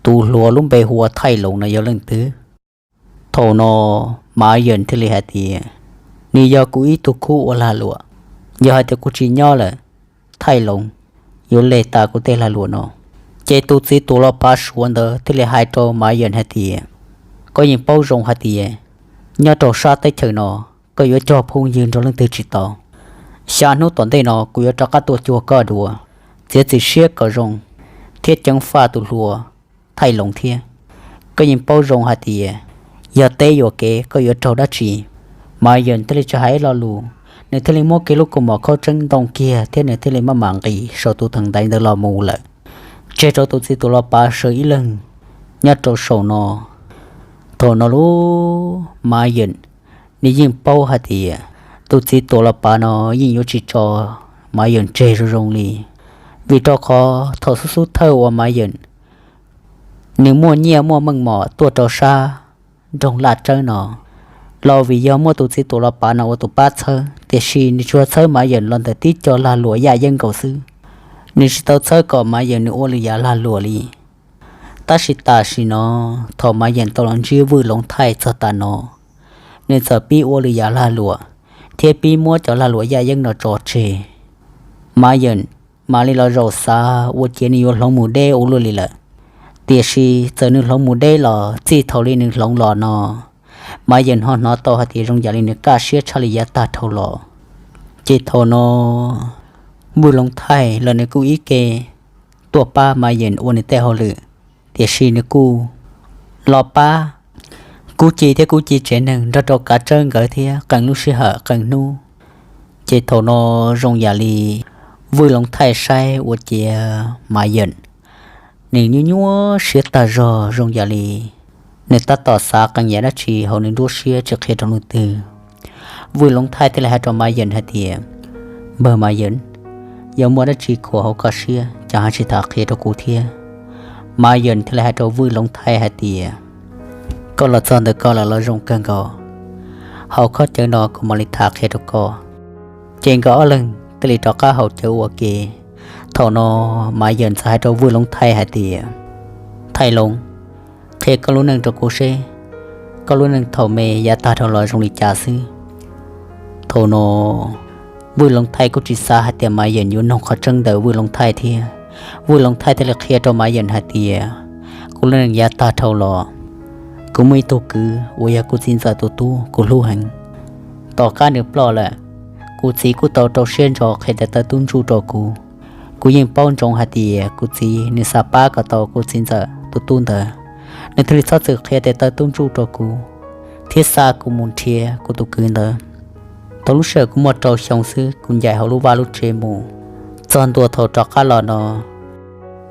tus hluas lub npe hu ua Thaij Loos no yog leej twg? Thaum no Mayim thiaj li hais tias, Nws yog kuv ib tug khub ua lag luam, yog hais tias kuv tsis nyob lawm, Thaij Loos yuav leg tas kuv tej lag luam no. Ces tus txiv tuam los pav Suav ntawd thiaj li hais rau Mayim hais tias, Koj yeej paub zoo hais tias nyob rau sab teb chaws no koj yuav cog phooj ywg nrog leej twg tsis tau. Xya hnub tom ntej no kuv yuav rov qab tuaj cuag koj dua, txiav txim siab kom zoo thiab ceev faj tus hluas Thaij Loos thiab. Koj yeej paub zoo hais tias yog teb yuam kev koj yuav raug dab tsi. Mayim thiaj li tsis hais ib lo lus, nws thiaj li muab kiag lub kaus mom khaub tseeb ntoo kiag thiab nws thiaj li maj mam nqis saum tus theem ntaiv ntawd los mus lawm, tseg rau tus txiv tuam los pav sawv ib leeg nyob rau saum no. Thaum no lub Mayim nws yeej paub hais tias tus txiv tuam los pav no yeej yuav tsis tso Mayim tseg zoo zoo li, vim rau qhov thaum xub xub thawj uas Mayim nws muaj nyiaj muaj meej mom tuaj rau sab nroog Laj Tsawb no los vim yog muaj tus txiv tuam los pav no ua tus pab txhawb, tiam sis nws tsuas txhawb Mayim los ntawm tib co lag luam yaj yeeb nkaus xwb. Nws tsis tau txhawb kom Mayim nws ua lwm yam lag luam li. Tab sis tam sim no, thaum Mayim tau los ntsib Vwj Loov Thaij txog tas no, nws txawm pib ua lwm yam lag luam thiab pib muab cov lag luam yaj yeeb no tso tseg. Mayim mam li los zaum xav ua ciav nws yuav hloov mus deb ua luaj li lawm. Tiam sis txawm nws hloov mus deb los txij thaum li nws hloov los no, Mav Yeem ho hnov tau hais tias zoo yam li nws kaj siab tshaj li yav tag dhau los. Ces thaum no Vwj Loov Thaij los nws kuj ib ke tuaj pab Mav Yeem ua nws tej hauj lwm, tiam sis nws kuj los pab Kub Ci thiab Kub Ci tsev neeg nrog rau Kav Tsawb nkawd thiab qee lub sij hawm qee hnub. Ces thaum no zoo yam li Vwj Loov Thaij saib ua ciav Mav Yeem, nws nyuaj nyuaj siab tag zog, zoo yam li nws tab tom xav qee yam dab tsi hauv nws nruab siab tsis qhia rau leej twg. Vwj Loov Thaij thiaj li hais rau Mav Yeem hais tias, Npawg Mav Yeem, yog muaj dab tsi khuam hauv koj siab ces ho tsis tham qhia rau kuv thiab. Mav Yeem thiaj li hais rau Vwj Loov Thaij hais tias, Koj los txog ntawm ko lawm los zoo kawg nkaus, hauv khaub cawv no kuv mam li tham qhia rau koj. Ces nkawd ob leeg thiaj li rov qab haus cawv ua ke. Thaum no Mav Yeem txawm hais rau Vwj Loov Thaij hais tias, Thaij Loov, qhia koj lub neej rau kuv seb koj lub neej thaum me yav tag dhau los zoo li cas xwb. Thaum no Vwj Loov Thaij kuj tsis xav hais tias Mav Yeem yuav nug qhov tseeb ntawm Vwj Loov Thaij thiab. Vwj Loov Thaij thiaj li qhia rau Mav Yeem hais tias, Kuv lub neej yav tag dhau los, kuv muaj ib tug kwv uas yog kuv txiv ntxawm tus tub kuv hlub heev. Tom qab nws ploj lawm, kuv txiv kuj tau rau siab ntso qhia tes taw tub ntsuj rau kuv. Kuv yeej paub ntsoov hais tias kuv txiv nws xav pab kom tau kuv txiv ntxawm tus tub ntawd, nws thiaj li txhob txwm qhia tes taw tub ntsuj rau kuv thiab xa kuv mus nrhiav kuv tus kwv ntawd. Thaum lub sij hawm kuv muaj rau xyoo xwb kuv ncaim hauv lub vaj lub tsev mus, txog ntua thaum rov qab los no,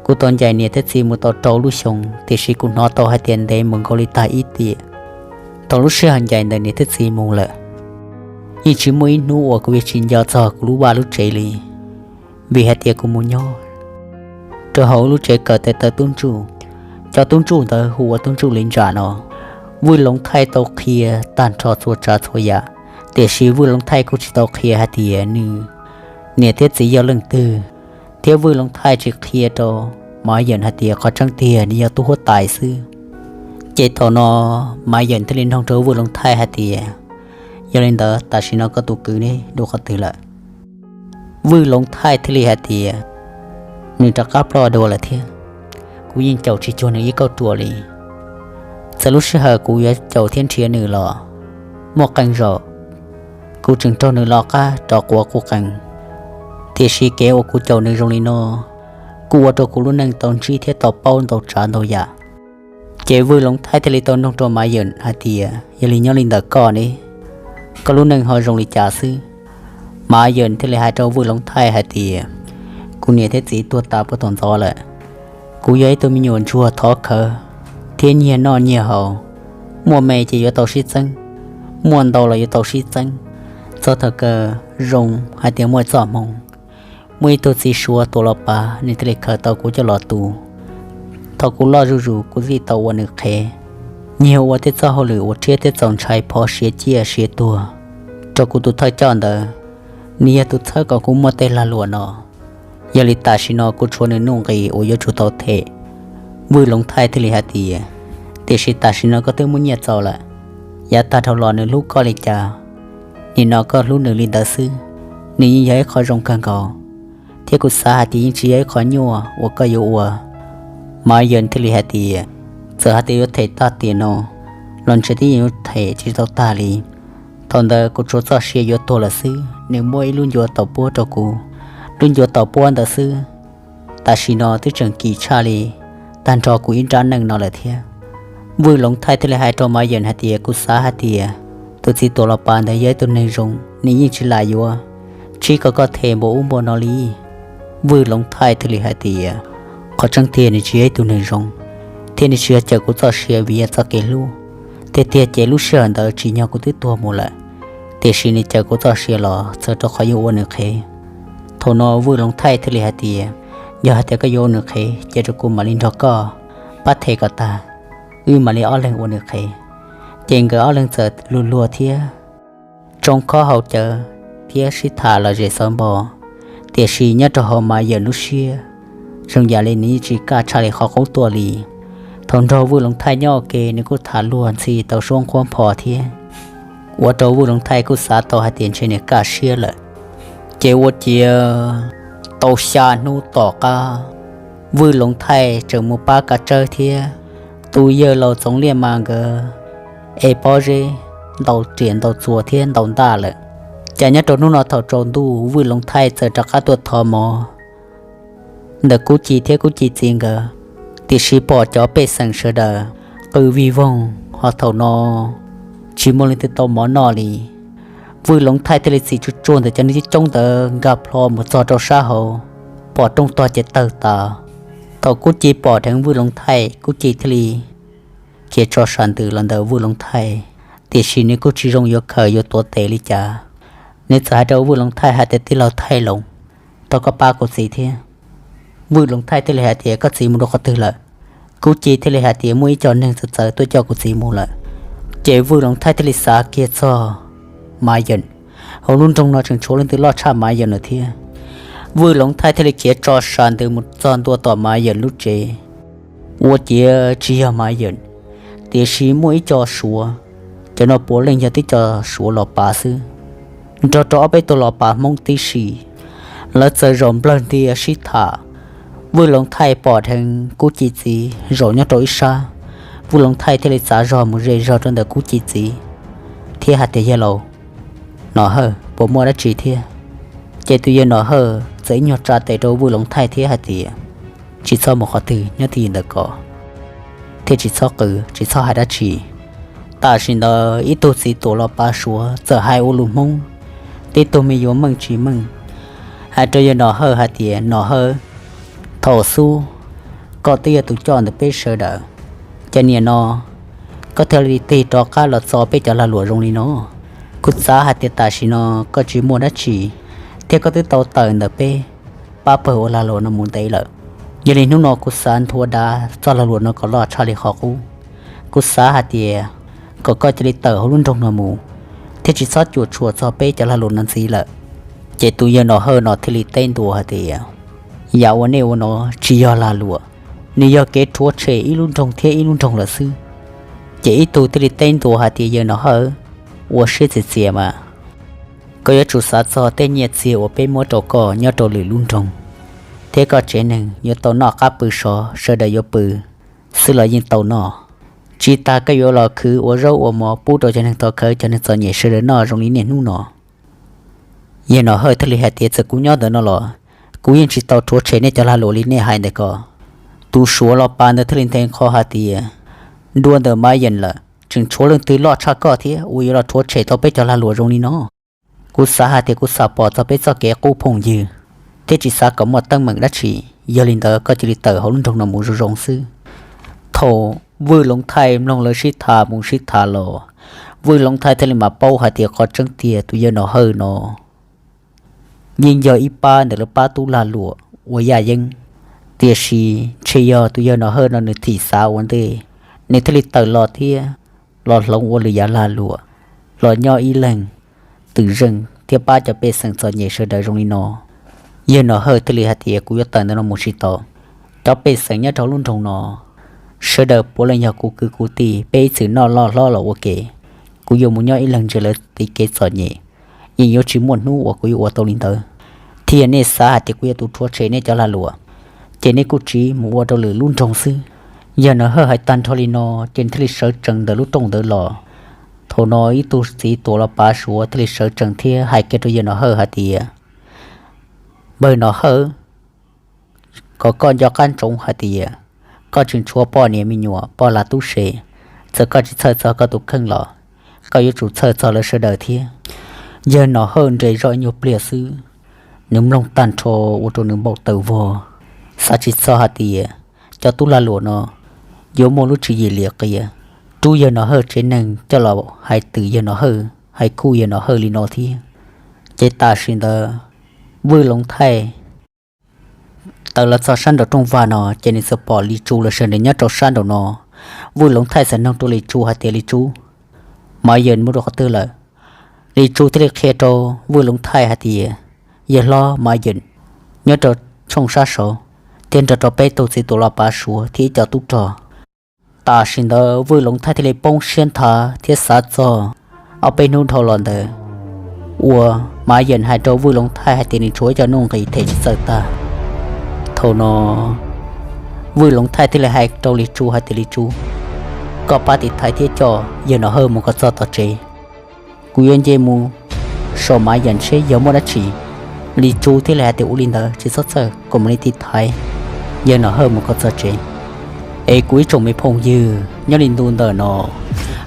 kuv tau ncaim niam thiab txiv mus tau rau lub xyoo, tiam sis kuv hnov tau hais tias ntev mus nkaus li tag ib tiam. Thaum lub sij hawm ncaim ntawm niam thiab txiv mus lawm, yeej tsis muaj ib hnub uas kuv yuav tsis nco txog kuv lub vaj lub tsev li, vim hais tias kuv mus nyob rau hauv lub tsev kawm tes taw tub ntsuj. Cov tub ntsuj ntawd hu ua tub ntsuj li ntsam no. Vwj Loov Thaij tau qhia tag nrho txhua tsav txhua yam, tiam sis Vwj Loov Thaij kuj tsis tau qhia hais tias nws niam thiab txiv yog leej twg, thiab Vwj Loov Thaij tsis qhia rau Mav Yeem hais tias qhov tseeb tiag nws yog tub huab tais xwb. Ces thaum no Mav Yeem thiaj li nug rau Vwj Loov Thaij hais tias, Yog li ntawd tam sim no koj tus kwv neb dua qhov twg lawm? Vwj Loov Thaij thiaj li hais tias, Nws rov qab ploj dua lawm thiab. Kuv yeej caum tsis cuag nws ib kauj ruam li. Txawm lub sij hawm kuv yuav caum thiab nrhiav nws los muaj qee zaum kuv tseem raug nws lov qab rov quav kuv qees. Tiam sis kev uas kuv caum nws zoo li no kuj ua rau kuv lub neej tau ntsib thiab tau paub ntau tsav ntau yam. Ces Vwj Loov Thaij thiaj li tau nug rau Mav Yeem hais tias, Yog li nyob li ntawm koj ne, koj lub neej ho zoo li cas xwb? Mav Yeem thiaj li hais rau Vwj Loov Thaij hais tias, Kuv niam thiab txiv tuag tas puag thaum ntxov lawm. Kuv yog ib tug me nyuam ntsuag thov khawv thiab nyiag noj nyiag haus, muaj me ces yuav tau sib txeeb, muaj ntau los yuav tau sib txeeb. Txog thaum kawg zoo hais tias muaj txoj hmoo, muaj ib tug txiv Suav tuam los pav, nws thiaj li khaws tau kuv coj los tu. Thaum kuv loj zuj zus kuv thiaj tau ua nws qhev, nyiag ua tej txoj hauj lwm uas rhiab thiab txaus ntshai phov siav ciaj siav tuag rau kuv tus thawj coj ntawd. Nws yog tus txhawb kom kuv muaj tej lag luam no. Yog li tam sim no kuv tshuav nws nuj nqis uas yuav tsum tau them. Vwj Loov Thaij thiaj li hais tias, Tiam sis tam sim no koj twb muaj nyiaj txaus lawm, yav tag dhau los nws hlub koj li cas, nim no koj hlub nws li ntawd xwb. Nws yeej yog ib qho zoo kawg nkaus, thiab kuv xav hais tias yeej tsis yog ib qho nyuaj uas koj yuav ua. Mav Yeem thiaj li hais tias, Txawm hais tias yuav them tag tiam no los ntshe twb yeej yuav them tsis tau tag li. Thaum ntawd kuv tshuav txoj sia yuav tuag lawm xwb. Nws muab ib lub ncua taus puab rau kuv, lub ncua taus puab ntawd xwb, tam sim no twb tseem kim tshaj li tag nrho kuv ib nrab neej no lawm thiab. Vwj Loov Thaij thiaj li hais rau Mav Yeem hais tias, Kuv xav hais tias tus txiv tuam los pav ntawd yog ib tug neeg zoo, nws yeej tsis lam yuav tsib kom koj them npaum ub npaum no li. Vwj Loov Thaij thiaj li hais tias, Qhov tseeb tiag nws tsis yog ib tug neeg zoo, thiab nws tsis yog cawm kuv txoj sia vim yog txoj kev hlub. Tiag tiag ces lub sij hawm ntawd tsim nyog kuv twb tuag mus lawm, tiam sis nws cawm kuv txoj sia los txawm rau qhov yuav ua nws qhev. Thaum no Vwj Loov Thaij thiaj li hais tias, Yog hais tias koj yuav ua nws qhev ces rau kuv mam li nrog koj pab them kom tag, wb mam li ob leeg ua nws qhev. Ces nkawd ob leeg txawm luag luag thiab tsoo khob haus cawv thiab sib tham lom zem xov npo, tiam sis nyob rau hauv Mav Yeem lub siab zoo yam li nws yeej tsis kaj tshaj li qhov qub tuaj li. Thaum nrog Vwj Loov Thaij nyob ua ke nws kuj tham luag ntxhi tau suab nqhuab npho thiab, ua rau Vwj Loov Thaij kuj xav tau hais tias ntshe nws kaj siab lawm. Ces ua ciav tau xya hnub tom qab, Vwj Loov Thaij tseem mus pab Kav Tsawb thiab tus yawg laus Txoov Liaj Mas nkawd es pob zeb ntau riam ntau txuas thiab ntau ntaj lawm. Ces nyob rau hnub no thaum tsaus ntuj Vwj Loov Thaij txawm rov qab tuaj thov mov ntawm Kub Ci thiab Kub Ci txiv nkawd, tiam sis pom cov pej xeem sawv daws qw vij voog ho thaum no tsis muaj leej twg tau mov noj li. Vwj Loov Thaij thiaj li txiv tsuj tsuag ntawm cov neeg coob coob ntawd nkag plho mus txog rau sab hauv, pom rooj tog ces tawg tas. Thaum Kub Ci pom dheev Vwj Loov Thaij, Kub Ci thiaj li khiav tso sam ntws los ntawm Vwj Loov Thaij, tiam sis nws kuj tsis zoo yuav khaws yuav tuav tes li cas. Nws txawm hais rau Vwj Loov Thaij hais tias, Tij laug Thaij Loov, thov koj pab kuv txiv thiab. Vwj Loov Thaij thiaj li hais tias, Koj txiv mus rau qhov twg lawm? Kub Ci thiaj li hais tias, Muaj ib co neeg txawv txawv tuaj coj kuv txiv mus lawm. Ces Vwj Loov Thaij thiaj li xav kiag txog Mav Yeem, hauv lub nroog no tseem tshuav leej twg loj tshaj Mav Yeem lawm thiab. Vwj Loov Thaij thiaj li khiav tso sam ntws mus txog ntua tom Mav Yeem lub tsev, ua ciav tsis yog Mav Yeem, tiam sis muaj ib co Suav, cov no puav leej yog tib co Suav los pav xwb, nrog rau ob peb tug los pav Hmoob tib si. Lawv txawm zaum nplawg ntia sib tham. Vwj Loov Thaij pom dheev Kub Ci txiv zaum nyob rau ib sab, Vwj Loov Thaij thiaj li txav zog mus ze zog rau ntawm Kub Ci txiv thiab hais tias, Yawg laus Nom Hawj, puas muaj dab tsi thiab? Ces tus yawg Nom Hawj txawm ib nyuag tsa tes rau Vwj Loov Thaij thiab hais tias, Tsis txhob mus qhov twg, nyob twj ywm ntawm ko thiab tsis txhob qw, tsis txhob hais dab tsi. Tam sim ntawd ib tug txiv tuam los pav Suav txawm hais ua lus Hmoob, tib tug me nyuam meej tsis meej, hais rau yawg Nom Hawj hais tias, Nom Hawj, thaum xub koj twb yog tus coj ntawm peb sawv daws, ces nim no koj thiaj li tig rov qab los txo peb cov lag luam zoo li no. Kuv xav hais tias tam sim no koj tsis muaj dab tsi, thiab koj twb tau tawm ntawm peb pab pawg ua lag luam no mus ntev lawm. Yog li hnub no kuv xav nthuav dav txoj lag luam no kom loj tshaj li qhov qub. Kuv xav hais tias kom koj cia li tawm hauv lub nroog no mus, thiab tsis txhob cuam tshuam txog peb cov lag luam no ntxiv lawm. Ces tus yawg Nom Hawj no thiaj li teb ntua hais tias, Yam uas nej ua no tsis yog lag luam, nws yog kev rhuav tshem ib lub nroog thiab ib lub nroog lawm xwb. Ces ib tug thiaj li teb ntua hais tias, Yawg Nom Hawj, ua siab txias txias mas, koj yuav tsum xav txog tej nyiaj txiag uas peb muab rau koj nyob rau lwm lub nroog, thiab koj tsev neeg yuav tau noj qab pw sov, sawv daws yuav pw xwb los yeej tau noj. Tsis tas koj yuav los khwv ua zaub ua mov pub rau cov neeg tov khawv cov neeg txom nyem sawv daws noj zoo li niaj hnub no. Yawg Nom Hawj thiaj li hais tias, Txawm kuv nyob ntawm no los kuv yeej tsis tau rhuav tshem nej cov lag luam li nej hais ntawm ko. Tus Suav los pav ntawd thiaj li nthe qho hais tias, Dua ntawm Mav Yeem lawm, tseem tshuav leej twg loj tshaj koj thiab uas yuav los rhuav tshem tau peb cov lag luam zoo li no? Kuv xav hais tias kuv xav pom txog peb txoj kev qub phooj ywg, thiab tsis xav kom muaj teeb meem dab tsi. Yog li ntawd koj cia li tawm hauv lub nroog no mus zoo zoo xwb. Thaum Vwj Loov Thaij mloog lawv sib tham mus sib tham los, Vwj Loov Thaij thiaj li mam paub hais tias qhov tseeb tiag tus yawg Nom Hawj no yeej yog ib pab ntawm lawv pab tub lag luam ua yaj yeeb, tiam sis ntshe yog tus yawg Nom Hawj no nws thim xav ua ntej, nws thiaj li tawm los thiab los hloov ua lwm yam lag luam, los nyob ib leeg twm zeej thiab pab cov pej xeem txom nyem sawv daws zoo li no. Yawg Nom Hawj thiaj li hais tias, Kuv yuav tawm ntawm no mus tsis tau. Cov pej xeem nyob rau lub nroog no sawv daws puav leej yog kuv kwv kuv tij, peb ib txwm noj loj hlob los ua ke. Kuv yuav mus nyob ib leeg ntsia lawv tiv kev txom nyem, yeej yuav tsis muaj hnub uas kuv yuav ua tau li ntawd. Thiab yog nej xav hais tias kuv yog tus rhuav tshem nej cov lag luam, ces nej kuj tsiv mus ua rau lwm lub nroog xwb. Yawg Nom Hawj hais tag nrho li no ces thiaj li sawv tsees ntawm lub rooj ntawd los. Thaum no ib tug txiv tuam los pav Suav thiaj li sawv tsees thiab hais kiag rau yawg Nom Hawj hais tias, Npawg Nom Hawj, kom koj nco qab ntsoov hais tias koj tseem tshuav poj niam me nyuam poj lag tub se, txawm koj tsis txhawj txog koj tus kheej los koj yuav tsum txhawj txog lawv sawv daws thiab. Yawg Nom Hawj nres zog ib nyuag pliag xwb, nws mloog tag nrho ua rau nws npau taws vog, xav tsis txog hais tias cov tub lag luam no yuav muaj lub tswv yim liam qias rub yawg Nom Hawj tsev neeg coj los hais twm yawg Nom Hawj, hais khuj yawg Nom Hawj li no thiab. Ces tam sim ntawd Vwj Loov Thaij tawm los txog sab nraum rooj vag no ces nws txawm pom Lis Tsu los sawv nres nyob rau sab nraum no. Vwj Loov Thaij txawm nug rau Lis Tsu hais tias, Lis Tsu, Mav Yeem mus rau qhov twg lawm? Lis Tsu thiaj li qhia rau Vwj Loov Thaij hais tias, Yawg hlob, Mav Yeem nyob rau tshooj sab saud thiab nrog rau peb tug txiv tuam los pav Suav thiab ib co tub rog. Tam sim ntawd Vwj Loov Thaij thiaj li poob siab nthav thiab xav txog ob peb hnub dhau los ntawd uas Mav Yeem hais rau Vwj Loov Thaij hais tias nws tshuav ib co nuj nqis them tsis txawj tag. Thaum no Vwj Loov Thaij thiaj li hais rau Lis Tsu hais tias, Lis Tsu, koj pab tiv thaiv thiab coj yawg Nom Hawj mus kom txog tom tsev. Kuv yuav nce mus saum Mav Yam seb yog muaj dab tsi li tsu thiaj li hais tias ua li ntawd, tsis txhob txhawj, kuv mam li tiv thaiv yawg Nom Hawj mus kom txog tsev. Es kuv ib tsoom me phooj ywg, nyob li ntu ntawm no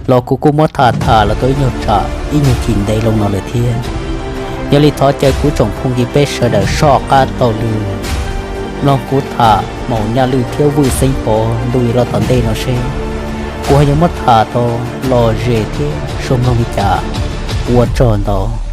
los kuv kuj muab tham tham los tau ib nyuag tsam ib nyuag chim ntev loo no lawm thiab. Yog li thov caw kuv tsoom phooj ywg peb sawv daws soj qab taug lw mloog kuv tham Maum Nyaj Lwj thiab Vwj Xeeb Pov ntu yuav los tom ntej no seb kuv ho yuav muab tham tau lom zem thiab zoo mloog li cas. Ua tsaug ntau.